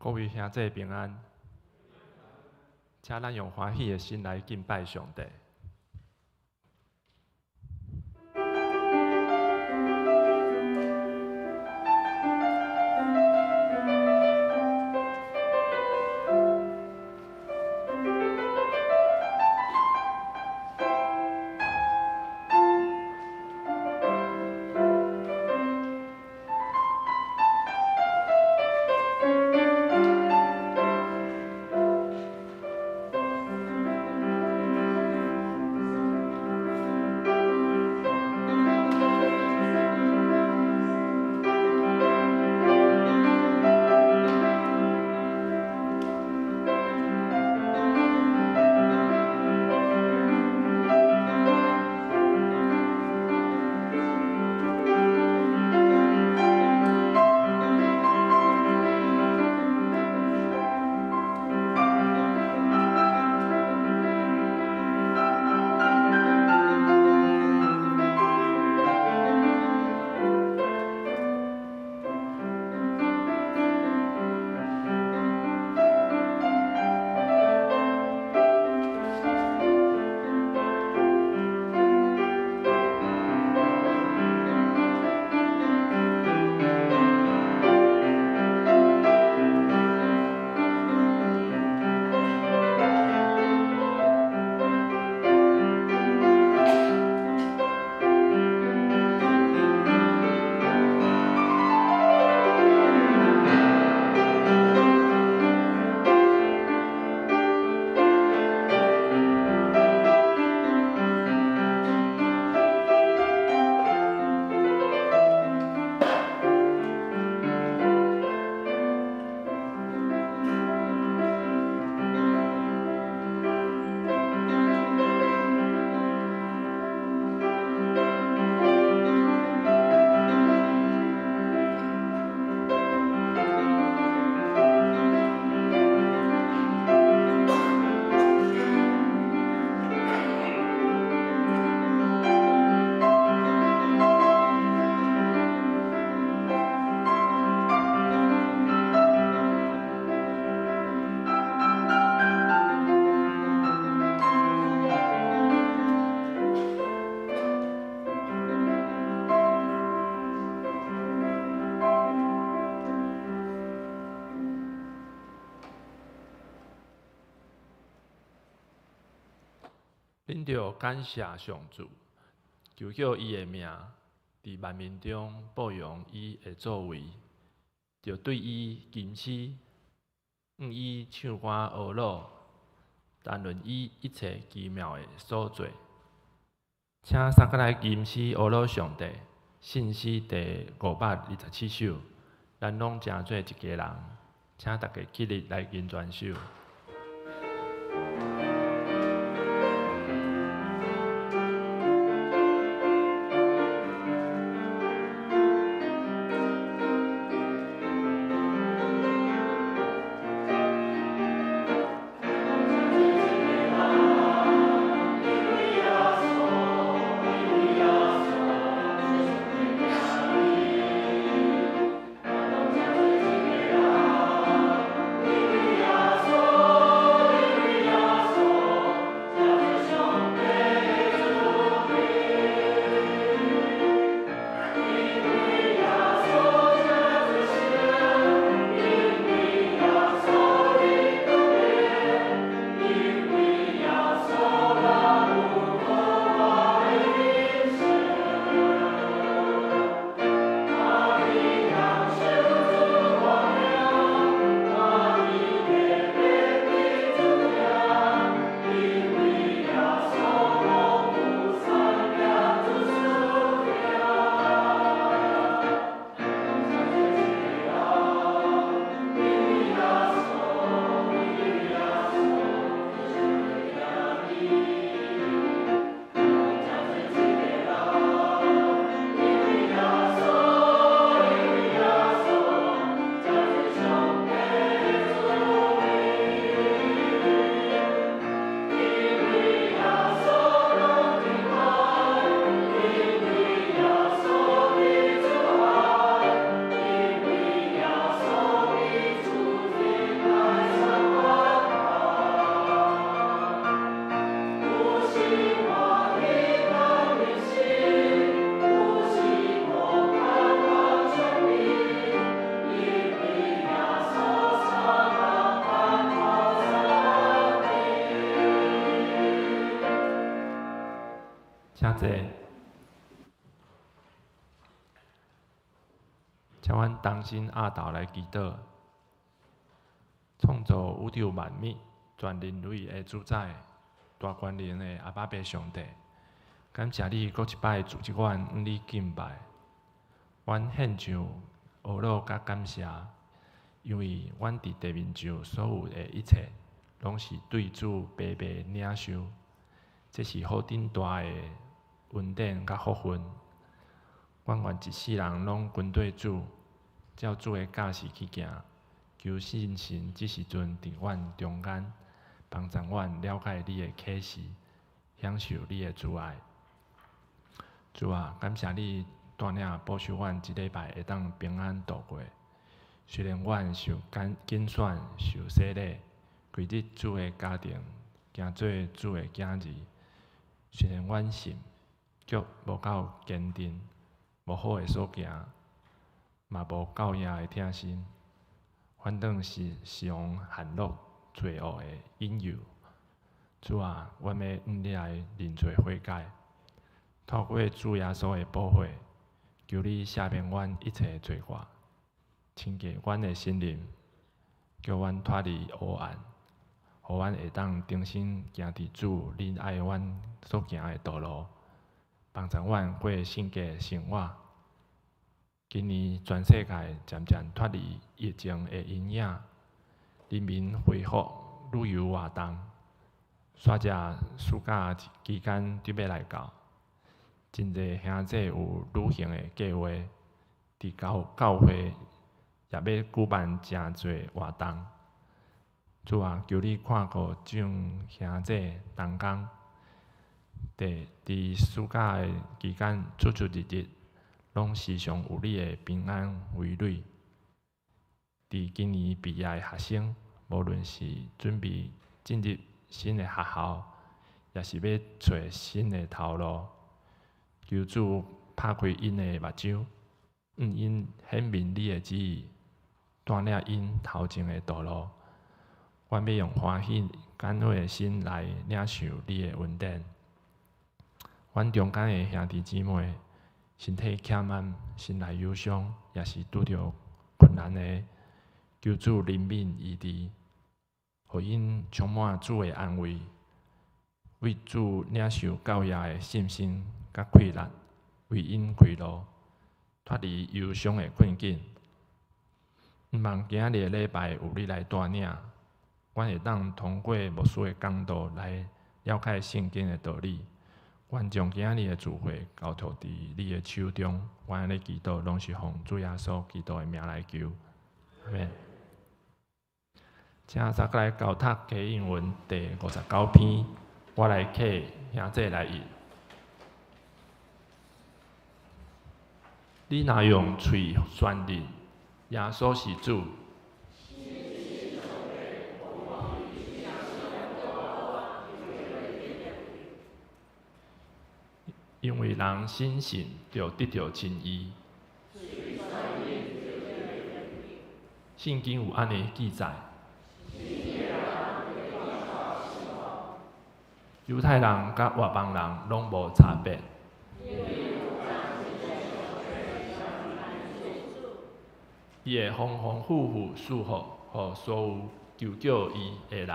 各位兄弟平安，請咱用歡喜的心來敬拜上帝。恁著感謝上主，求叫伊的名佇萬民中報揚伊的作為，著對伊吟詩，向伊唱歌呵咾，談論伊一切奇妙的所做。請三個來吟詩呵咾上帝，信詩第527首，咱攏成做一家人，請大家起立來吟全首。因為耶穌。請坐。請阮同心阿斗來祈禱，創造宇宙萬物、全人類的主宰、大權能的阿爸父上帝，感謝你閣一擺組織阮向你敬拜，阮獻上呵咾佮感謝，因為阮佇地面上所有的一切，攏是對主白白領受，這是何等大的恩典佮福分。阮願一世人攏跟綴主，照主的教示去行。求聖神這時陣佇阮中間，幫助阮了解你的啟示，享受你的慈愛。主啊，感謝你帶領保守阮這禮拜會當平安度過。雖然阮受揀選、受洗禮，歸入主的家庭，行做主的囝兒。雖然阮信，卻無夠堅定，無好的所行，嘛無夠攑的疼心，反轉時常陷落罪惡的引誘。主啊，阮欲向你來認罪悔改，透過主耶穌的寶血，求你赦免阮一切罪過，清潔阮的心靈，叫阮脫離黑暗，予阮會當重新行佇主恁愛阮所行的道路，幫助阮過聖潔生活。今年全世界漸漸脫離疫情的陰影，人民恢復旅遊活動，煞遮暑假期間就欲來到，真濟兄弟有旅行的計劃，佇教教會也欲舉辦誠濟活動。主啊，求你看顧眾兄弟同工，佇佇暑假的期間出出入入，攏時常有你的平安圍內。佇今年畢業的學生，無論是準備進入新的學校，抑是欲揣新的頭路，求主拍開𪜶的目睭，向𪜶顯明你的旨意，帶領𪜶頭前的道路。阮欲用歡喜感恩的心來領受你的恩典。阮中間的兄弟姊妹，身體欠安、心內憂傷，抑是拄著困難的，求主憐憫醫治，予𪜶充滿主的安慰，為主領受教業的信心佮氣力，為𪜶開路，脫離憂傷的困境。毋望今仔日的禮拜有你來帶領，阮會當通過牧師的講道來了解聖經的道理。阮將今仔日的聚會交託佇你的手中，阮按呢祈禱，攏是奉主耶穌基督的名來求，阿們。請再來交讀加印文第59篇，我來替兄弟來譯。你若用喙宣認耶穌是主，因為人深信就得著稱義。聖經有按呢記載。猶太人佮外邦人攏無差別。伊會豐豐富富賜福予所有求叫伊的人。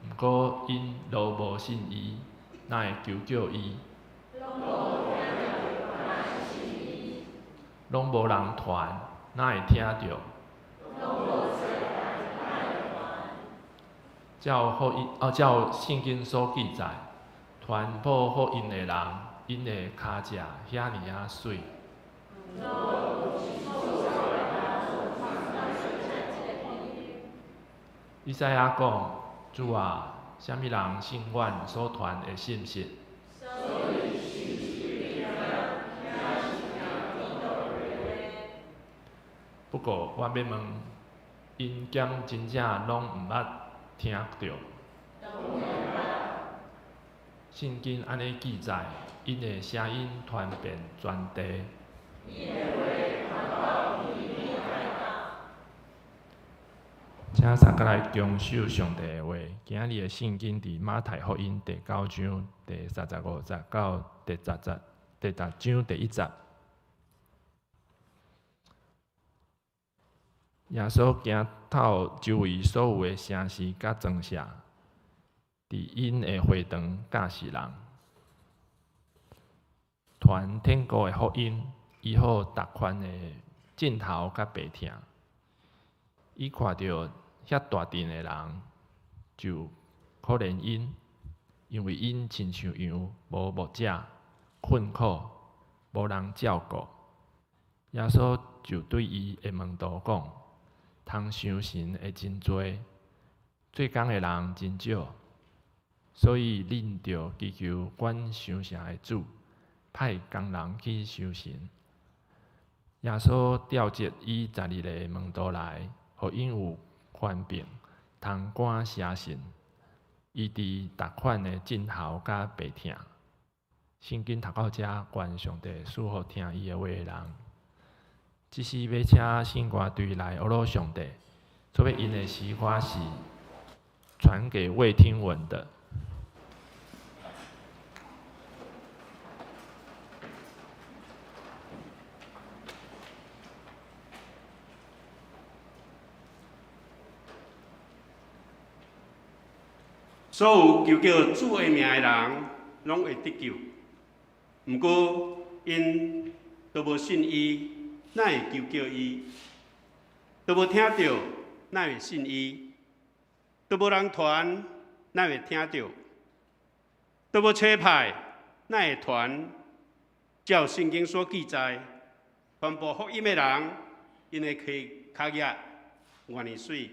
毋過𪜶若無信伊，哪會求叫伊？攏無人傳，哪會聽著？照福音，哦，照聖經所記載，傳播福音的人，𪜶的跤跡遐爾仔媠。以賽亞講：主啊，啥物人信阮所傳的信息？不過，我欲問，𪜶敢真正攏毋捌聽著？聖經按呢記載，𪜶的聲音傳遍全地。請大家來恭守上帝的話。今仔日的聖經佇馬太福音第九章第三十五節到第十節，第十章第一節。耶穌行透周圍所有的城市佮莊舍，佇𪜶的會堂教示人，傳天國的福音，醫好逐款的症頭佮病痛。伊看著遐大陣的人，就可憐𪜶，因為𪜶親像羊無牧者，困苦，無人照顧。耶穌就對伊的門徒講：通收成的真濟，做工的人真少，所以恁著祈求管收成的主，派工人去收成。耶穌召集伊十二个門徒來，予𪜶有權柄，通趕邪神，醫治逐款的症頭佮病痛。聖經讀到遮，願上帝賜福聽伊的話的人。這是欲請聖歌隊來呵咾上帝，所欲吟的詩歌是傳給未聽聞的。所有求叫主的名的人，攏會得救。毋過𪜶都無信伊，哪會求叫伊？都無聽著，哪會信伊？都無人傳，哪會聽著？都無差派，哪會傳？照聖經所記載，傳播福音的人，𪜶的跤腳偌爾媠。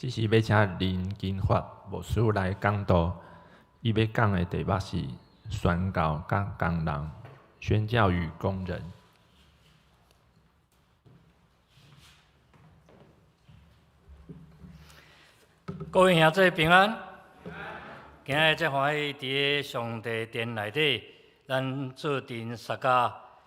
這時欲請林金發牧師來講道，伊欲講的題目是宣教佮工人，宣教與工人。各位兄弟平安，今日遮歡喜佇个上帝殿內底，咱做陣相共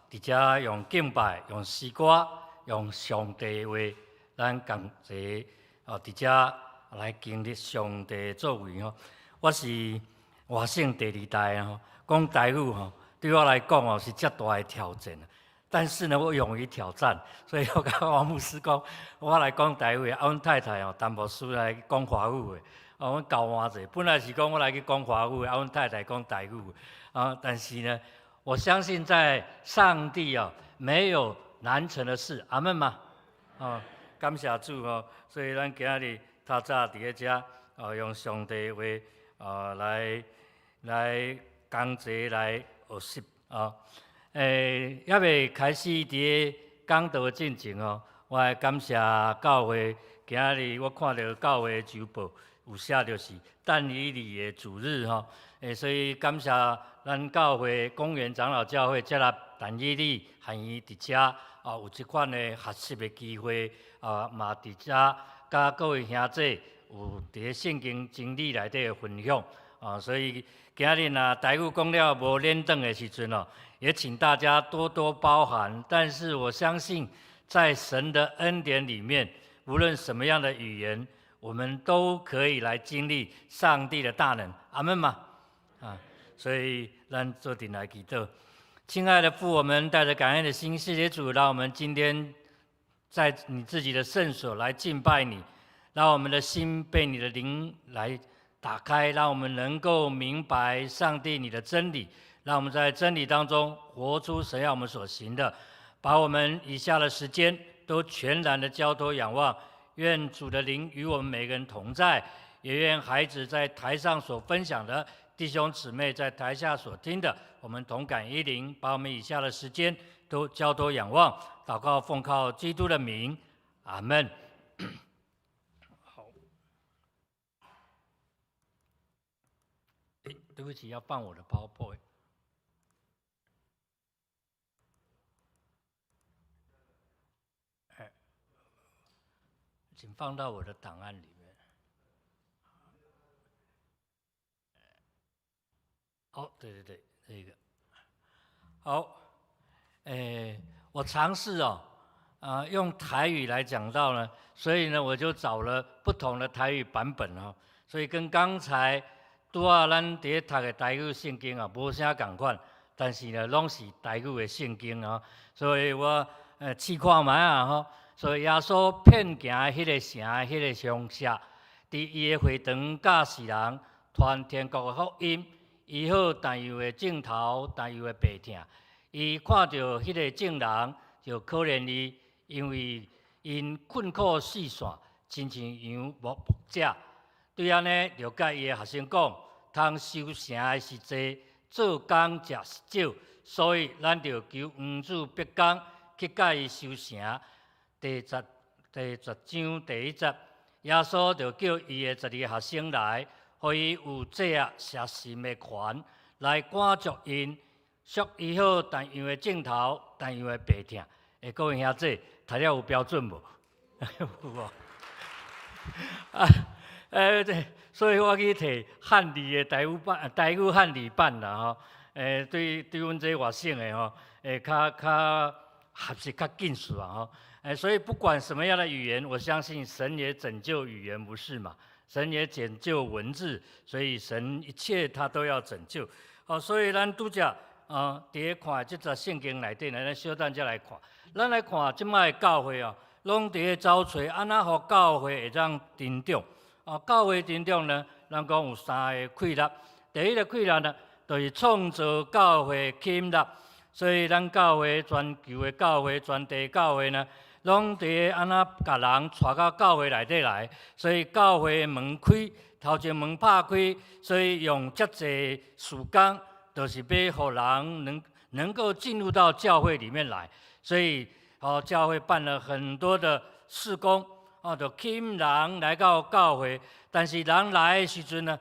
佇遮用敬拜、用詩歌、用上帝話，咱共齊哦佇遮來經歷上帝作為吼。我是外省第二代吼，講台語吼，對我來講哦是遮大的挑戰。但是呢，我勇於挑戰，所以我共王牧師講，我來講台語，啊，阮太太哦，陳牧師來講華語的，啊，阮交換者，本來是講我來去講華語的，啊，阮太太講台語，啊，但是呢，我相信在上帝哦，沒有難成的事，阿們嗎？哦，感謝主哦，所以咱今日透早佇咧遮，哦，用上帝話，哦，來來講解來學習啊。欸，猶未開始佇咧講道進前哦，我愛感謝教會。今日我看著教會週報有寫著是但以理的主日吼，欸，所以感謝咱教會公園長老教會設立但以理學院佇遮啊，有這款的學習的機會啊，嘛佇遮佮各位兄弟有佇咧聖經真理內底的分享啊，所以今日若台語講了無輪轉的時陣哦，也請大家多多包涵，但是我相信，在神的恩典裡面，無論什麼樣的語言，我們都可以來經歷上帝的大能。阿們嗎？啊，所以咱做陣來祈禱。親愛的父，我們帶着感恩的心，謝謝主，讓我們今天在你自己的聖所來敬拜你，讓我們的心被你的靈來打開，讓我們能夠明白上帝你的真理。讓我們在真理當中活出神要我們所行的，把我們以下的時間都全然的交託仰望。願主的靈與我們每個人同在，也願孩子在台上所分享的，弟兄姊妹在台下所聽的，我們同感一靈，把我們以下的時間都交託仰望，禱告奉靠基督的名，阿門。好，欸，對不起，要放我的 PowerPoint。請放到我的檔案裡面。哦，對對對，這個好。欸，我嘗試哦，用台語來講到呢，所以呢，我就找了不同的台語版本哦，所以跟剛才拄仔咱佇咧讀的台語聖經啊，無啥仝款，但是呢，攏是台語的聖經啊，所以我試看覓啊吼。所以耶穌遍行彼个城、彼个鄉下，佇伊的會堂教示人，傳天國的福音，醫好重有的症頭、重有的病痛。伊看著彼个眾人，就可憐伊，因為𪜶困苦四散，親像羊無牧者。對按呢，就佮伊的學生講：通收成的是濟，做工者是少，所以咱著求園主派工去佮伊收成。第十章第一節，耶穌就叫伊的12個學生來，予伊有制邪神的權，來趕逐𪜶，屬醫好重樣的症頭，重樣的病痛。欸，各位兄弟，讀了有標準無？有無？啊，欸，這所以我去提漢字的台語版，台語漢字版啦吼。欸，對對，阮這外省的吼，會較較學習較緊實啊吼。欸，所以不管什麼樣的語言，我相信神也拯救語言，不是嘛？神也拯救文字，所以神一切他都要拯救。好，所以咱拄才啊，佇咧看這節聖經內底呢，咱小等才來看。咱來看這擺的教會哦，攏佇咧走揣按怎予教會會當成長。啊，教會成長呢，咱講有三个氣力。第一个氣力呢，就是創造教會吸引力。所以咱教會全球的教會、全地教會呢，攏佇咧按怎共人帶到教會內底來，所以教會的門開，頭前門拍開，所以用遮濟時間，就是欲予人能夠進入到教會裡面來。所以，哦，教會辦了很多的事工，哦，就吸引人來到教會。但是人來的時陣呢，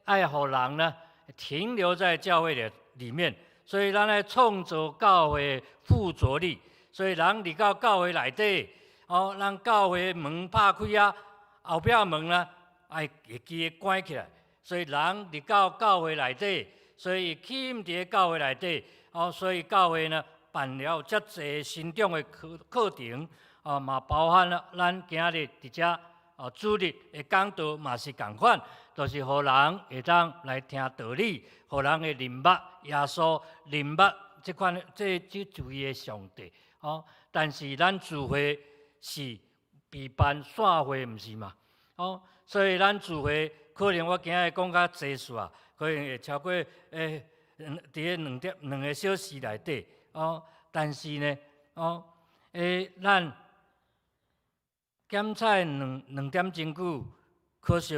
愛予人呢停留在教會的裡面，所以咱來創造教會附着力。所以人入到教會內底，哦，咱教會門拍開啊，後壁門呢愛會記得關起來。所以人入到教會內底，所以吸引佇教會內底，哦，所以教會呢辦了遮濟成長的課程，哦，嘛包含了咱今日佇遮哦主日的講道嘛是仝款，就是予人會當來聽道理，予人會認捌耶穌，認捌這款這位的上帝。哦，但是咱聚會是備辦散會，毋是嘛？哦，所以咱聚會可能我今日講較濟數啊，可能會超過佇個2點2個小時內底。哦，但是呢，哦，咱檢採兩點鐘久，可惜，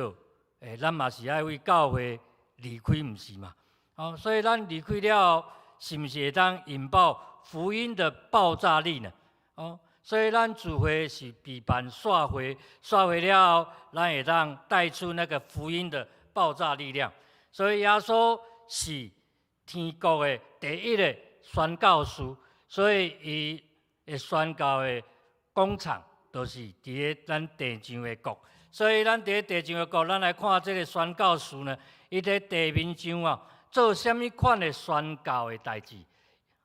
咱嘛是愛為教會離開，毋是嘛？哦，所以咱離開了後，是毋是會當引爆福音的爆炸力呢？哦，所以咱聚會是備辦散會，散會了後，咱會當帶出那個福音的爆炸力量。所以耶穌是天國的第一個宣教師，所以伊的宣教的工場就是佇咧咱地上的國。所以咱佇咧地上的國，咱來看這個宣教師呢，伊佇地面上啊，做啥物款的宣教的代誌？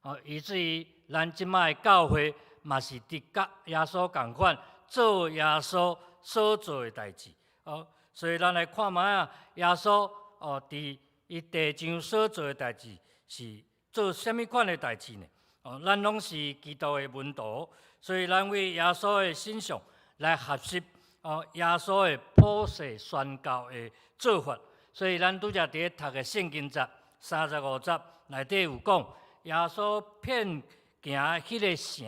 哦，以至於咱這擺的教會嘛是佇佮耶穌仝款，做耶穌所做的代誌。哦，所以咱來看覓啊，耶穌哦，佇伊地上所做的代誌是做啥物款的代誌呢？哦，咱攏是基督的門徒，所以咱為耶穌的身上來學習哦，耶穌的普世宣教的做法。所以咱拄才佇咧讀的聖經節35節內底有講，耶穌遍行彼個城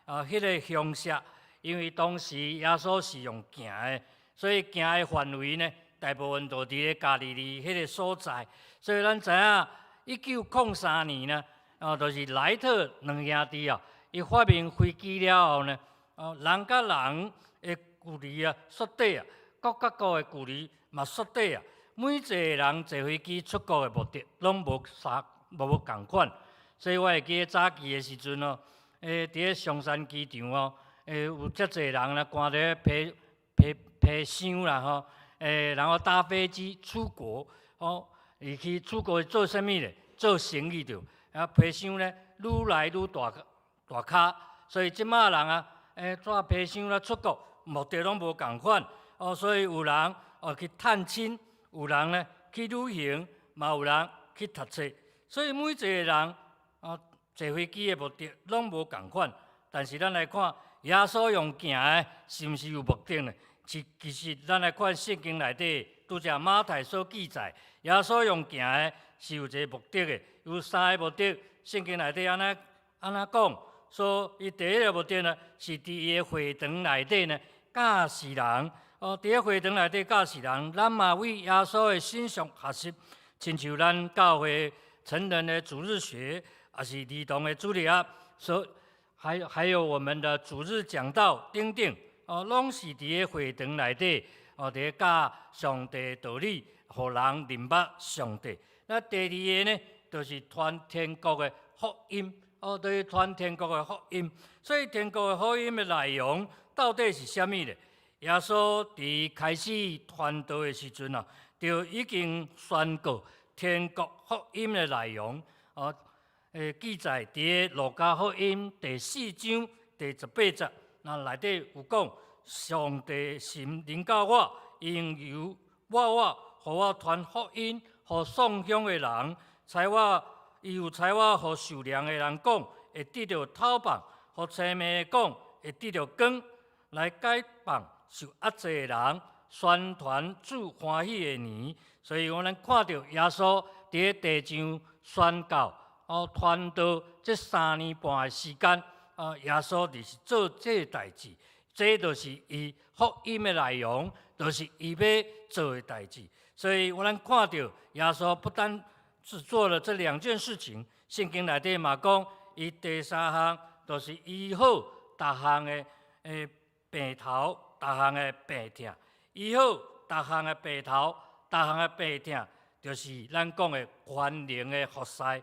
啊，彼個鄉社，因為當時耶穌是用行的，所以行的範圍呢，大部分都佇咧加利利彼個所在。所以咱知影，1903年呢，哦，就是萊特兩兄弟啊，伊發明飛機了後呢，哦，人佮人的距離啊縮短啊，國佮國的距離嘛縮短啊。每一個人坐飛機出國的目的，攏無啥無仝款。所以我會記得早期的時陣哦，佇咧松山機場哦，有遮濟人啦，趕咧提提提箱啦吼，然後搭飛機出國，哦，伊去出國做啥物咧？做生意著，啊，提箱咧愈來愈大大跤，所以這馬人啊，帶提箱啦出國，目的攏無仝款，哦，所以有人哦去探親，有人呢去旅行，嘛有人去讀冊，所以每一個人哦坐飛機的目的攏無仝款。但是咱來看耶穌用行的，是毋是有目的呢？其實咱來看聖經內底，拄才馬太所記載，耶穌用行的是有一個目的的，有三個目的。聖經內底按呢按呢講，說伊第一個目的呢，是佇伊的會堂內底呢教示人。哦，佇個會堂內底教示人，咱嘛為耶穌的身上學習，親像咱教會成人的主日學，抑是兒童的主日學，所還有我們的主日講道等等，哦，攏是佇個會堂內底，哦，佇咧教上帝道理，予人認捌上帝。那第二個呢，就是傳天國的福音，哦，對，傳天國的福音。所以天國的福音的內容到底是啥物呢？耶穌佇開始傳道的時陣啊，就已經宣告天國福音的內容。哦，記載佇個路加福音第四章第18節，那內底有講，上帝神臨到我，用油抹我，予我傳福音，予喪鄉的人，差我，伊又差我予受涼的人講，會得著透放；予青盲的講，會得著光，來解放受壓制的人，宣傳主歡喜的年。所以，我咱看著耶穌佇咧地上宣教、哦傳道這3年半的時間，啊，耶穌就是做這個代誌，這就是伊福音的內容，就是伊欲做的代誌。所以，我咱看著耶穌不單只做了這兩件事情，聖經內底嘛講，伊第三項就是醫好逐項的病頭。逐項的病痛，醫好逐項的病頭，逐項的病痛，就是咱講的權能的服侍。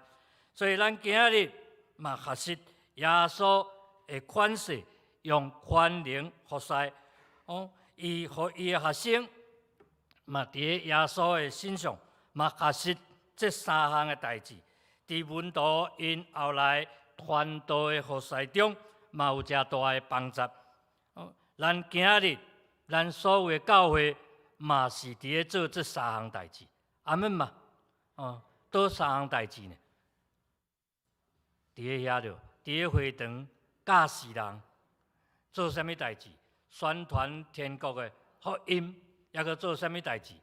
所以咱今仔日嘛學習耶穌的款式，用權能服侍。哦，伊予伊的學生嘛，佇咧耶穌的身上嘛學習這三項的代誌。佇門徒𪜶後來傳道的服侍中，嘛有誠大的幫助。哦，咱今仔日咱所有的教會嘛是佇咧做這三項代誌。阿們嘛，哦，佗三項代誌呢？佇咧遐著，佇咧會堂教示人做啥物代誌？宣傳天國的福音，抑閣做啥物代誌？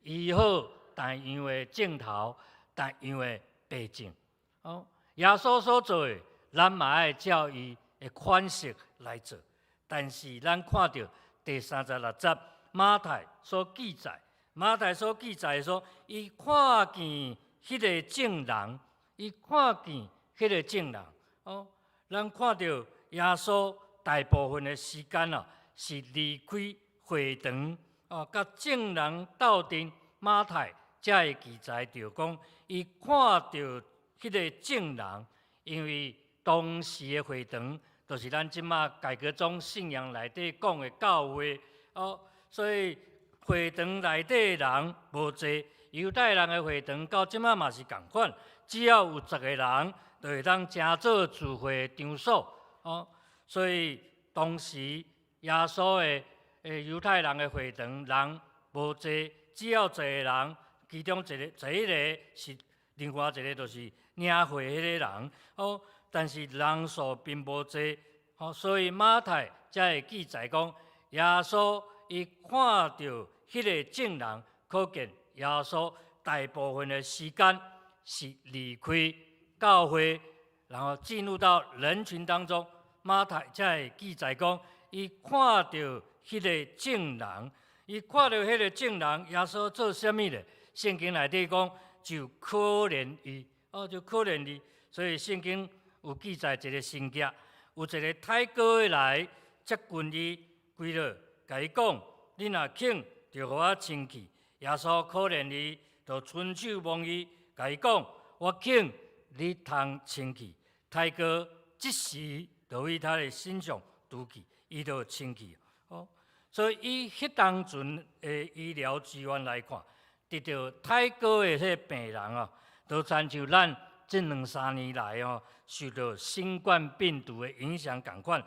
醫好逐樣的症頭，逐樣的病症。哦，耶穌所做的，咱嘛愛照伊的款式來做。但是咱看著第36節馬太所記載，馬太所記載說，伊看見彼个眾人，伊看見彼个眾人。哦，咱看著耶穌大部分的時間啊，是離開會堂，哦，佮眾人鬥陣。馬太才會記載著講，伊看著彼个眾人，因為當時的會堂，就是咱這馬改革宗信仰內底講的教會哦，所以會堂內底人無濟，猶太人的會堂到這馬嘛是仝款，只要有十個人，就會當成做聚會的場所哦。所以當時耶穌的猶太人的會堂人無濟，只要十個人，其中一個坐一个是另外一個，就是領會彼個人哦。但是人數並無濟，哦，所以馬太才會記載講，耶穌伊看著彼个眾人，可見耶穌大部分的時間是離開教會，然後進入到人群當中。馬太才會記載講，伊看著彼个眾人，伊看著彼个眾人，耶穌做啥物咧？聖經內底講，就可憐伊，哦，就可憐伊。所以聖經有記載一個神跡，有一個太高的來接近伊，跪落，共伊講：你若肯，就予我清氣。耶穌可憐伊，就伸手摸伊，共伊講：我肯，你通清氣。太高即時就對他的身上除去，伊就清氣。哦，所以以彼當陣的醫療資源來看，得著太高的彼个病人啊，就親像咱這兩三年來哦，受著新冠病毒的影響仝款，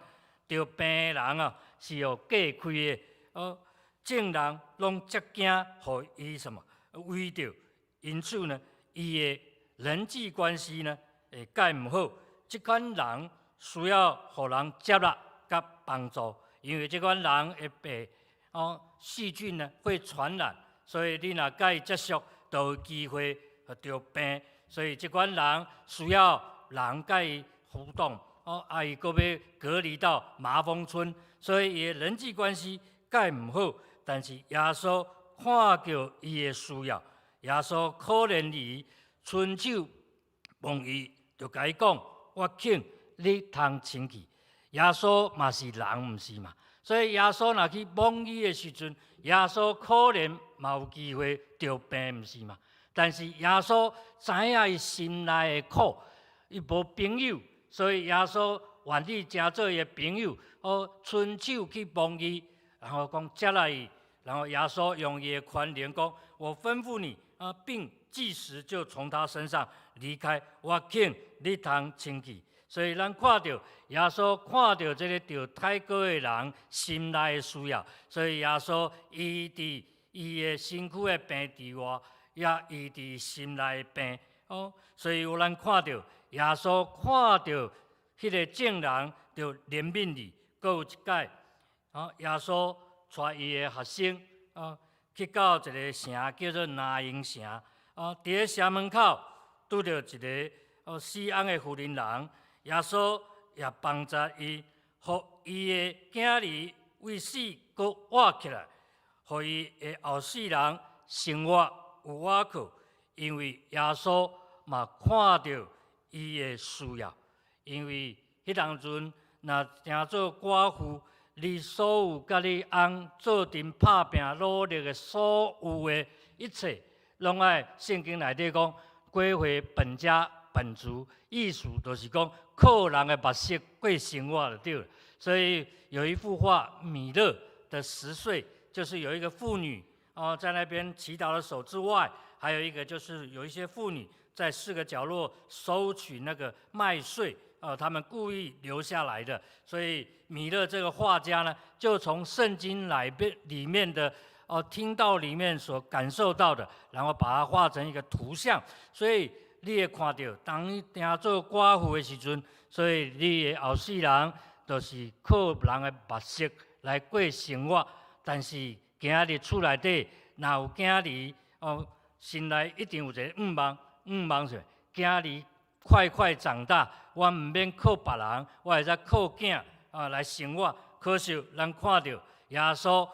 著病人啊是予隔開的，哦，眾人攏足驚予伊什麼圍著，因此呢，伊的人際關係呢會蓋毋好，這款人需要予人接納佮幫助，因為這款人會被哦細菌呢會傳染，所以你若佮伊接觸，就有機會著病。所以這款人需要人佮伊互動，哦，啊，伊閣欲隔離到麻風村，所以伊的人際關係蓋毋好。但是耶穌看著伊的需要，耶穌可憐伊，伸手摸伊，就共伊講：我肯，你通清氣。耶穌嘛是人，毋是嘛？所以耶穌若去摸伊的時陣，耶穌可能嘛有機會著病，毋是嘛？但是耶穌知影伊心內的苦，伊無朋友，所以耶穌願意成做伊的朋友，哦，伸手去摸伊，然後講接納伊，然後耶穌用伊的權能講：我吩咐你啊，病即時就從他身上離開，我肯，你通清氣。所以咱看著耶穌看著這个著太高的人心內的需要，所以耶穌醫治伊的身軀的病之外，也醫治心內的病。哦，所以有咱看著耶穌看著彼个眾人就憐憫伊，閣有一擺，哦，耶穌帶伊的學生哦去到一个城叫做拿因城，哦，佇咧城門口拄著一个哦死癭的婦人人。耶穌也幫助伊，予伊的囝兒為死閣活起來，予伊的後世人生活有倚靠，因為耶穌嘛看著伊的需要，因為彼當陣若成做寡婦，你所有佮你翁做陣拍拚努力的所有的一切，攏愛聖經內底講歸回本家本族，意思就是講靠人的目色過生活就對了。所以有一幅畫，米勒的拾穗，就是有一個婦女哦，在那邊祈禱的手之外，還有一個就是有一些婦女在四個角落收取那個麥穗，他們故意留下來的。所以米勒這個畫家呢，就從聖經裡邊裡面的哦，聽到裡面所感受到的，然後把它畫成一個圖像。所以你會看到，當你當做寡婦的時陣，所以你的後世人就是靠人的目色來過生活。但是今仔日厝內底若有囝兒哦，心內一定有一個願望，願望是囝兒快快長大，我毋免靠別人，我會使靠囝啊來生活。可惜咱看著耶穌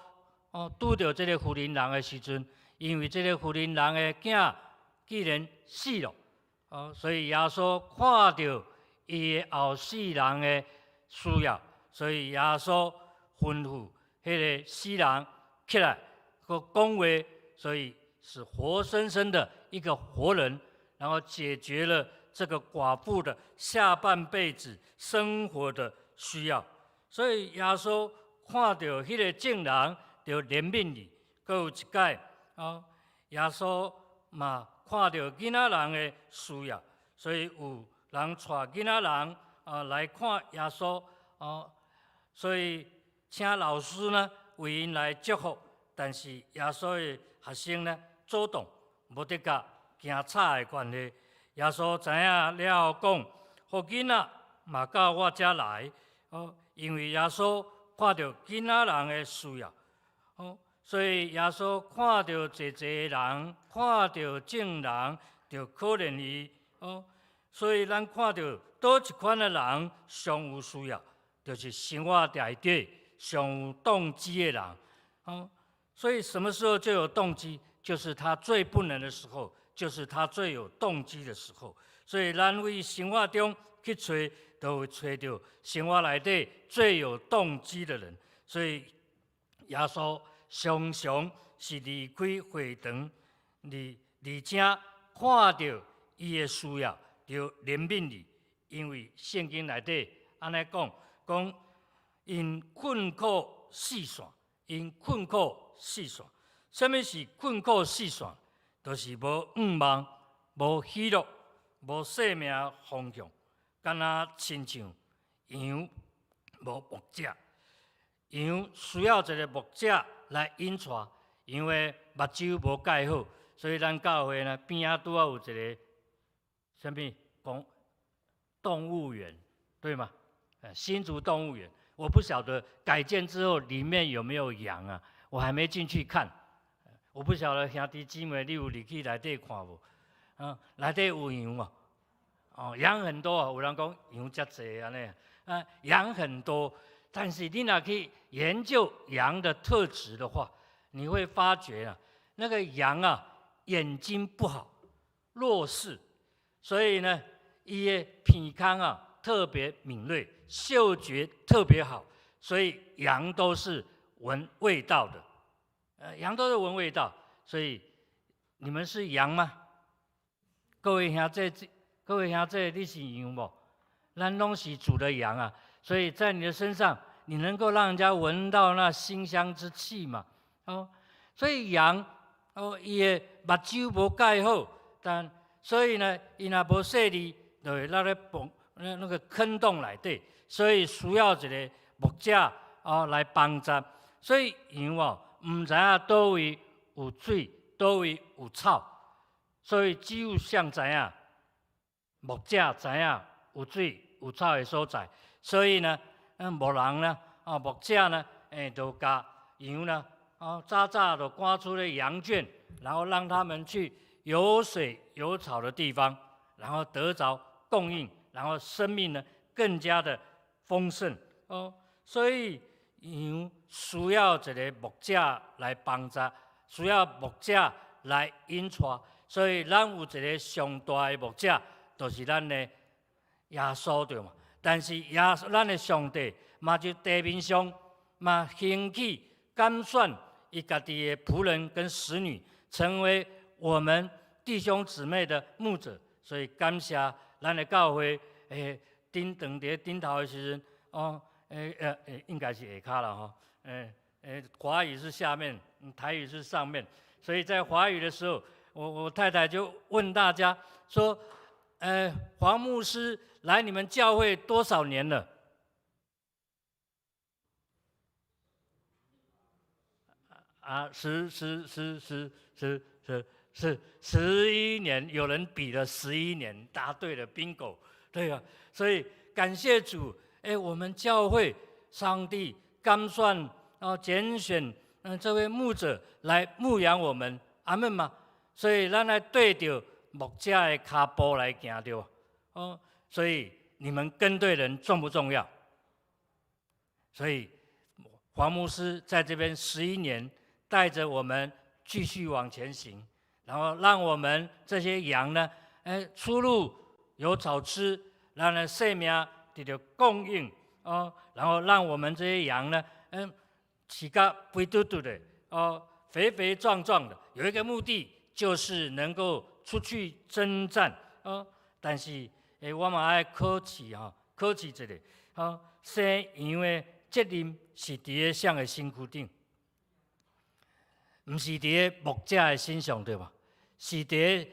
哦，拄著這個婦人人的時陣，因為這個婦人人的囝既然死了，哦，所以耶穌看著伊的後世人的需要，所以耶穌吩咐彼個死人起來，閣講話，所以是活生生的一個活人，然後解決了這個寡婦的下半輩子生活的需要。所以耶穌看著彼個眾人，就憐憫伊。閣有一擺，哦，耶穌嘛看著囡仔人的需要，所以有人帶囡仔人啊來看耶穌，哦，所以請老師呢為𪜶來祝福，但是耶穌的學生呢阻擋，無得佮驚吵的關係。耶穌知影了後講，予囡仔嘛到我遮來，哦，因為耶穌看著囡仔人的需要，哦，所以耶穌看著濟濟人，看著眾人，就可憐伊，哦，所以咱看著佗一款的人上有需要，就是生活內底上有動機的人，哦，所以什麼時候就有動機？就是他最不能的時候，就是他最有動機的時候。所以咱為生活中去揣，就會揣著生活內底最有動機的人。所以耶穌常常是離開會堂，而且看著伊的需要，就憐憫伊。因為聖經內底按呢講，講𪜶困苦四散，𪜶困苦四散。啥物是困苦四散？就是無願望、無喜樂、無生命方向，敢若親像羊無牧者。羊需要一個牧者來引帶，因為目睭無蓋好，所以咱教會呢邊仔拄仔有一個啥物講動物園，對嗎？新竹動物園，我不曉得改建之後裡面有沒有羊啊？我還沒進去看。我不曉得兄弟姊妹，你有入去內底看無？啊，內底有羊無？哦，羊很多啊，有人講羊遮濟按呢，啊，羊很多。但是你若去研究羊的特質的話，你會發覺啊，那個羊啊，眼睛不好，弱視，所以呢，伊的鼻孔啊特別敏銳，嗅覺特別好，所以羊都是聞味道的。羊都是聞味道，所以你們是羊嗎？各位兄弟，各位兄弟，你是羊無？咱攏是主的羊啊，所以在你的身上，你能夠讓人家聞到那馨香之氣嗎？哦，所以羊哦，伊的目睭無蓋好，但所以呢，伊若無細膩，就會落咧崩那個坑洞內底，所以需要一個牧者哦來幫助。所以羊哦，毋知影佗位有水，佗位有草，所以只有誰知影，牧者知影有水有草的所在。所以呢，牧人呢，啊牧者呢，就共羊呢，哦早早就趕出了羊圈，然後讓他們去有水有草的地方，然後得著供應，然後生命呢更加的豐盛哦。所以羊需要一個牧者來幫助，需要牧者來引帶。所以咱有一個上大的牧者，就是咱的耶穌對嘛？但是耶穌，咱的上帝嘛，就地面上嘛興起揀選伊家己的僕人跟使女，成為我們弟兄姊妹的牧者。所以感謝咱的教會，頂當佇頂頭的時陣，哦，應該是下跤啦吼，華語是下面，台語是上面，所以在華語的時候，我太太就問大家說，黃牧師來你們教會多少年了？啊，十十十十十十十十一年，有人比了十一年，答對了，bingo，對啊，所以感謝主，我們教會上帝揀選啊揀選這位牧者來牧養我們，阿們嗎？所以咱來對著牧者的跤步來行著，哦，所以你們跟對人重不重要？所以黃牧師在這邊十一年，帶着我們繼續往前行，然後讓我們這些羊呢，出入有草吃，然後呢，性命得到供應哦，然後讓我們這些羊呢，飼甲肥嘟嘟的哦，肥肥壯壯的，有一個目的，就是能夠出去征戰哦。但是，我嘛愛考試吼，考試一下，哦，生羊的責任是佇咧誰的身軀頂？毋是佇咧牧者的身上，對無？是佇咧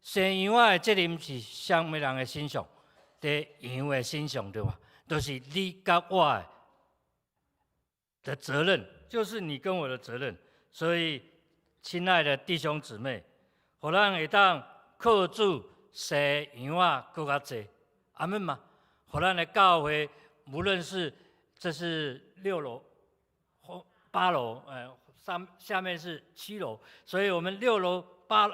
生羊仔的責任是啥物人的身上？佇羊的身上，對無？就是你佮我的責任，就是你跟我的責任。所以，親愛的弟兄姊妹，予咱會當靠主生羊仔閣較濟，阿們嗎？予咱的教會，無論是這是六樓或八樓，上下面是七樓，所以我們六樓八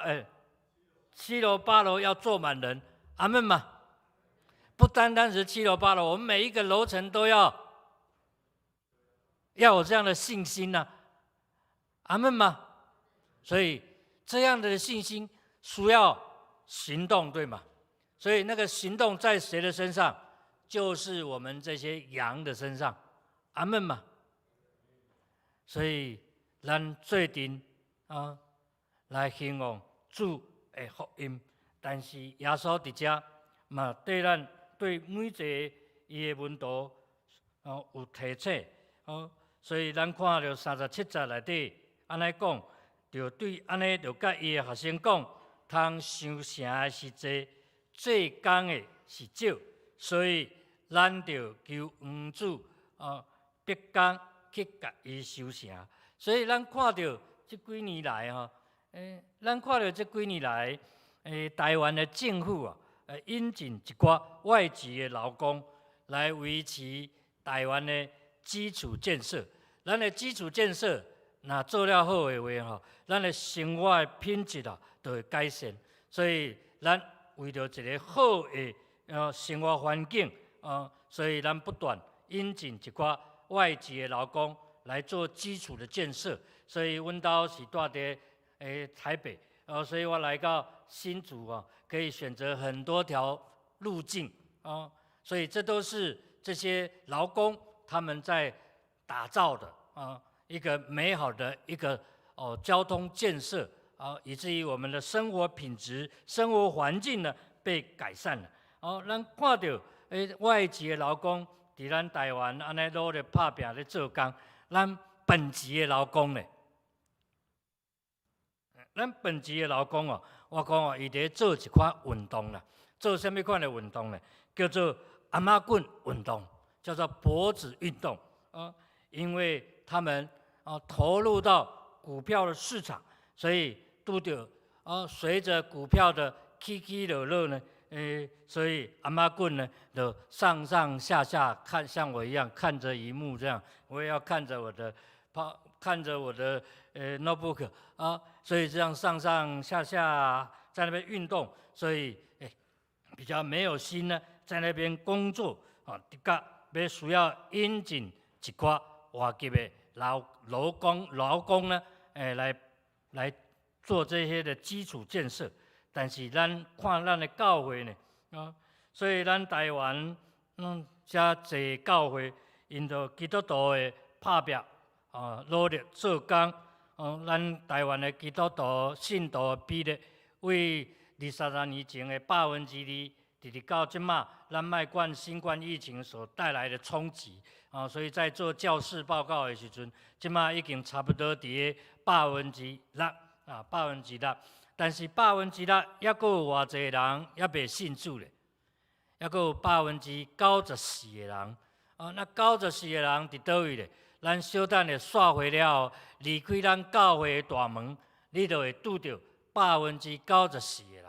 七樓八樓要坐滿人，阿們嗎？不單單是七樓八樓，我們每一個樓層都要有這樣的信心吶，阿們嗎？所以這樣的信心需要行動，對嗎？所以那個行動在誰的身上？就是我們這些羊的身上，阿們嗎？所以咱做陣啊，來興旺主的福音，但是耶穌佇遮嘛，對咱對每一個伊的門徒哦有提醒哦，所以咱看著37節內底按呢講，就對按呢就佮伊的學生講，通收成的是濟，做工的是少，所以咱著求園主哦，派工去共伊收成。所以咱看著這幾年來吼，咱看著這幾年來，台灣的政府啊，引進一寡外籍的勞工來維持台灣的基礎建設。咱的基礎建設若做了好的話吼，咱的生活的品質啊，就會改善。所以咱為著一個好的生活環境，所以咱不斷引進一寡外籍的勞工來做基礎的建設。所以阮兜是住佇台北，所以我來到新竹啊，可以選擇很多條路徑哦，所以這都是這些勞工他們在打造的啊一個美好的一個交通建設啊，以至於我們的生活品質、生活環境呢被改善了。哦，咱看著外籍的勞工佇咱台灣按呢努力拍拚咧做工，咱本籍的勞工呢？咱本籍的勞工哦，我講哦，伊佇咧做一款運動啦，做啥物款的運動呢？叫做頷仔棍運動，叫做脖子運動啊。因為他們啊投入到股票的市場，所以拄著啊隨着股票的起起落落呢，所以頷仔棍呢就上上下下看，像我一樣看着螢幕這樣，我也要看着我的跑，看着我的notebook 啊，所以這樣上上下下在那邊運動，所以比較沒有心呢，在那邊工作啊，的確欲需要引進一寡外籍的勞工呢，來做這些的基礎建設。但是咱看咱的教會呢，啊，所以咱台灣遮濟教會，𪜶就基督徒的拍拍拚努力做工。咱台灣的基督徒信徒比例，為23年前的2%，直直到這馬，咱莫管新冠疫情所帶來的衝擊，所以在做教士報告的時陣，這馬已經差不多佇咧6%，6%。但是百分之六，猶閣有偌濟人猶未信主咧，猶閣有94%的人。那94個人佇佗位咧？咱小等下散會了後，離開咱教會的大門，你就會拄著94%的人。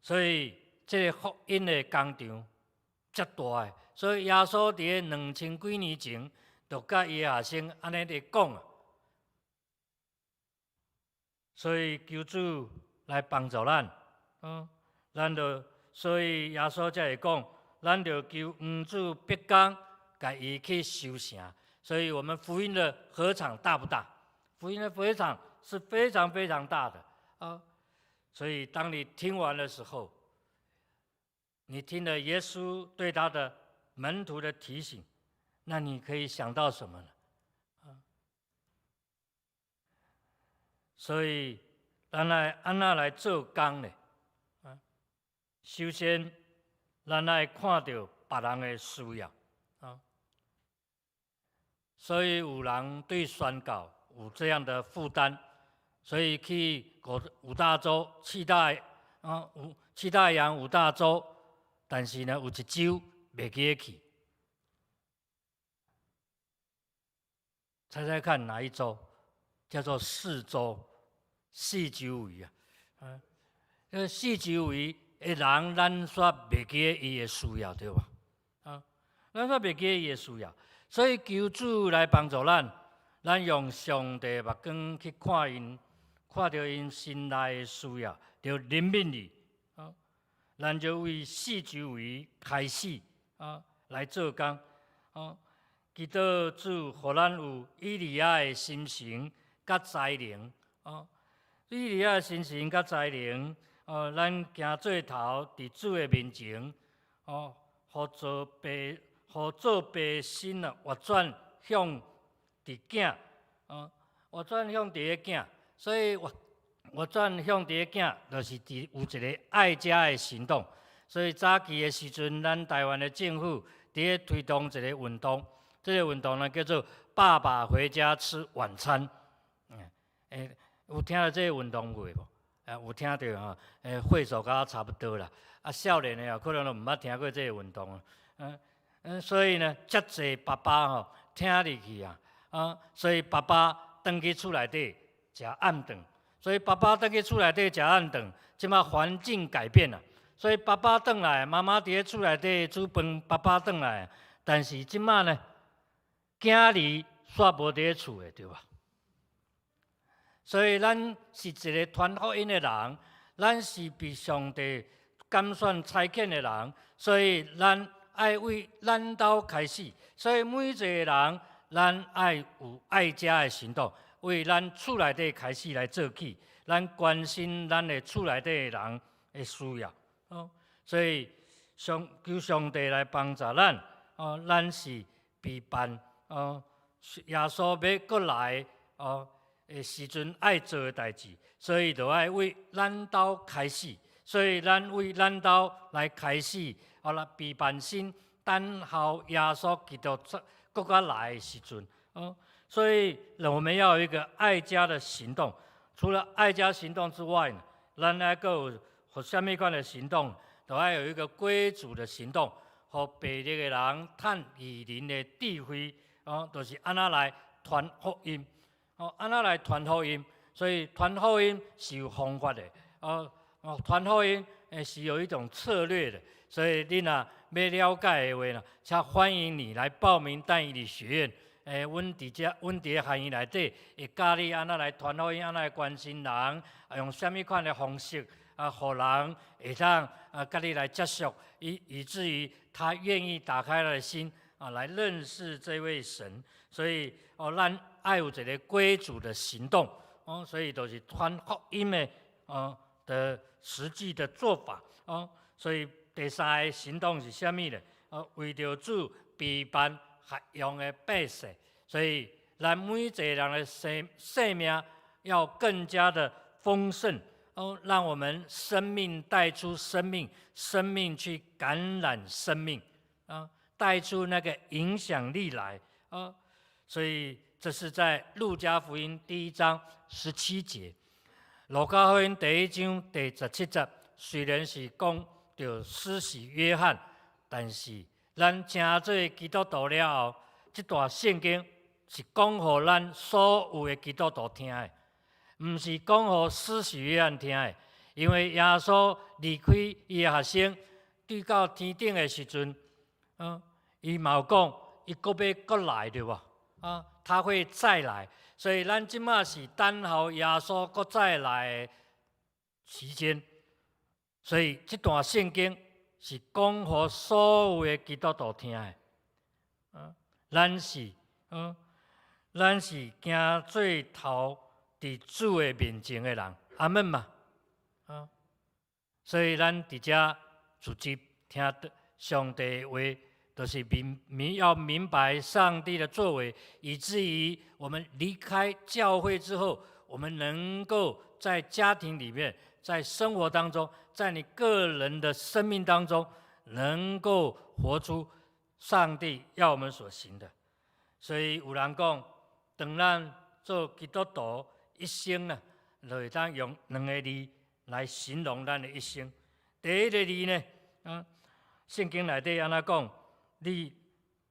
所以這个福音的工場遮大的，所以耶穌佇咧2000幾年前，就佮伊的學生按呢咧講啊。所以求主來幫助咱，咱就所以耶穌才會講，咱著求園主逼工，共伊去收成。所以我們福音的禾場大不大？福音的禾場是非常非常大的啊！所以當你聽完的時候，你聽了耶穌對他的門徒的提醒，那你可以想到什麼呢？啊！所以咱來按怎來做工呢？啊，首先，咱愛看著別人的需要啊。所以有人對宣教有這樣的負擔，所以去五大洲、七大啊五七大洋五大洲，但是呢，有一洲袂記得去。猜猜看哪一洲？叫做四洲，四周圍啊。啊，四周圍的人，咱煞袂記得伊的需要，對無？啊，咱煞袂記得伊的需要，所以求主來幫助咱，咱用上帝目光去看𪜶，看著𪜶心內的需要，就憐憫伊。啊，咱就為四周圍開始啊來做工。啊，祈禱主，予咱有以利亞的心情佮才能。啊，以利亞的心情佮才能。咱行做頭佇主的面前，予做爸，予做爸心啊，活轉向佇囝，活轉向佇个囝，所以活轉向佇个囝，就是佇有一個愛家的行動。所以早期的時陣，咱台灣的政府佇咧推動一個運動，這个運動呢叫做“爸爸回家吃晚餐”。有聽著這个運動過無？有聽著吼，歲數佮我差不多啦。啊，少年的哦，可能都毋捌聽過這个運動。所以呢，遮濟爸爸吼聽入去啊，啊，所以爸爸轉去厝內底食暗頓。所以爸爸轉去厝內底食暗頓，這馬環境改變啦，所以爸爸轉來，媽媽佇咧厝內底煮飯，爸爸轉來。但是這馬呢，囝兒煞無佇咧厝的，對無？所以咱是一个傳福音的人，咱是被上帝揀選差遣的人，所以咱愛為咱兜開始。所以每一個人，咱愛有愛家的行動，為咱厝內底開始來做起，咱關心咱的厝內底的人的需要。哦，所以求上帝來幫助咱。哦，咱是備辦哦，耶穌欲閣來哦的時陣愛做的代誌，所以就愛為咱兜開始。所以咱為咱兜來開始，予咱備辦心，等候耶穌基督閣較來的時陣。哦，所以我們要有一個愛家的行動。除了愛家行動之外，咱還閣有啥物款的行動？都愛有一個歸主的行動，予迷失的人趁義人的智慧，哦，就是按怎來傳福音，哦，按怎來傳福音？所以傳福音是有方法的，傳福音是有一種策略的。所以你若欲了解的話呢，請歡迎你來報名但以理學院。阮佇遮，阮佇學院內底會教你按怎來傳福音，按怎來關心人，用啥物款的方式啊，予人會當啊，佮你來接觸，以至於他願意打開他的心啊，來認識這位神。所以哦，咱愛有一個歸主的行動哦，所以就是傳福音的哦的實際的做法哦。所以第三个行動是啥物呢？哦，為著主陪伴合用的百姓。所以，咱每一个人的生命要更加的豐盛哦，讓我們生命帶出生命，生命去感染生命啊，帶出那個影響力來啊。所以，這是在路加福音第一章十七節。路加福音第一章第十七節，雖然是講著施洗約翰，但是咱成做基督徒了後，這段聖經是講予咱所有的基督徒聽的，毋是講予施洗約翰聽的。因為耶穌離開伊的學生，對到天頂的時陣，伊嘛有講，伊閣欲閣來對無？啊，他會再來，所以咱這馬是等候耶穌閣再來的時間。所以這段聖經是講予所有的基督徒聽的。咱是行最頭佇主的面前的人，阿們嘛。所以咱佇遮組織聽上帝的話，就是明明要明白上帝的作為，以至於我們離開教會之後，我們能夠在家庭裡面，在生活當中，在你個人的生命當中，能夠活出上帝要我們所行的。所以有人講，當咱做基督徒一生啊，就會當用兩個字來形容咱的一生。第一個字呢，聖經內底按怎講？你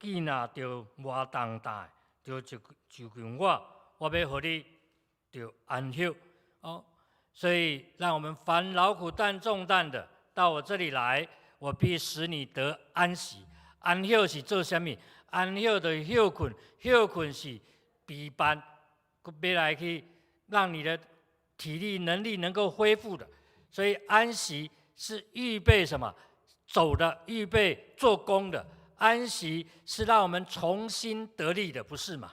既若著負重擔，就就近我，我欲予你著安歇哦。所以，讓我們凡勞苦擔重擔的，到我這裡來，我必使你得安息。安歇是做啥物？安歇就是歇睏，歇睏是備辦，欲來去讓你的體力能力能夠恢復的。所以安息是預備什麼？走的，預備做工的。安息是讓我們重新得力的，不是嗎？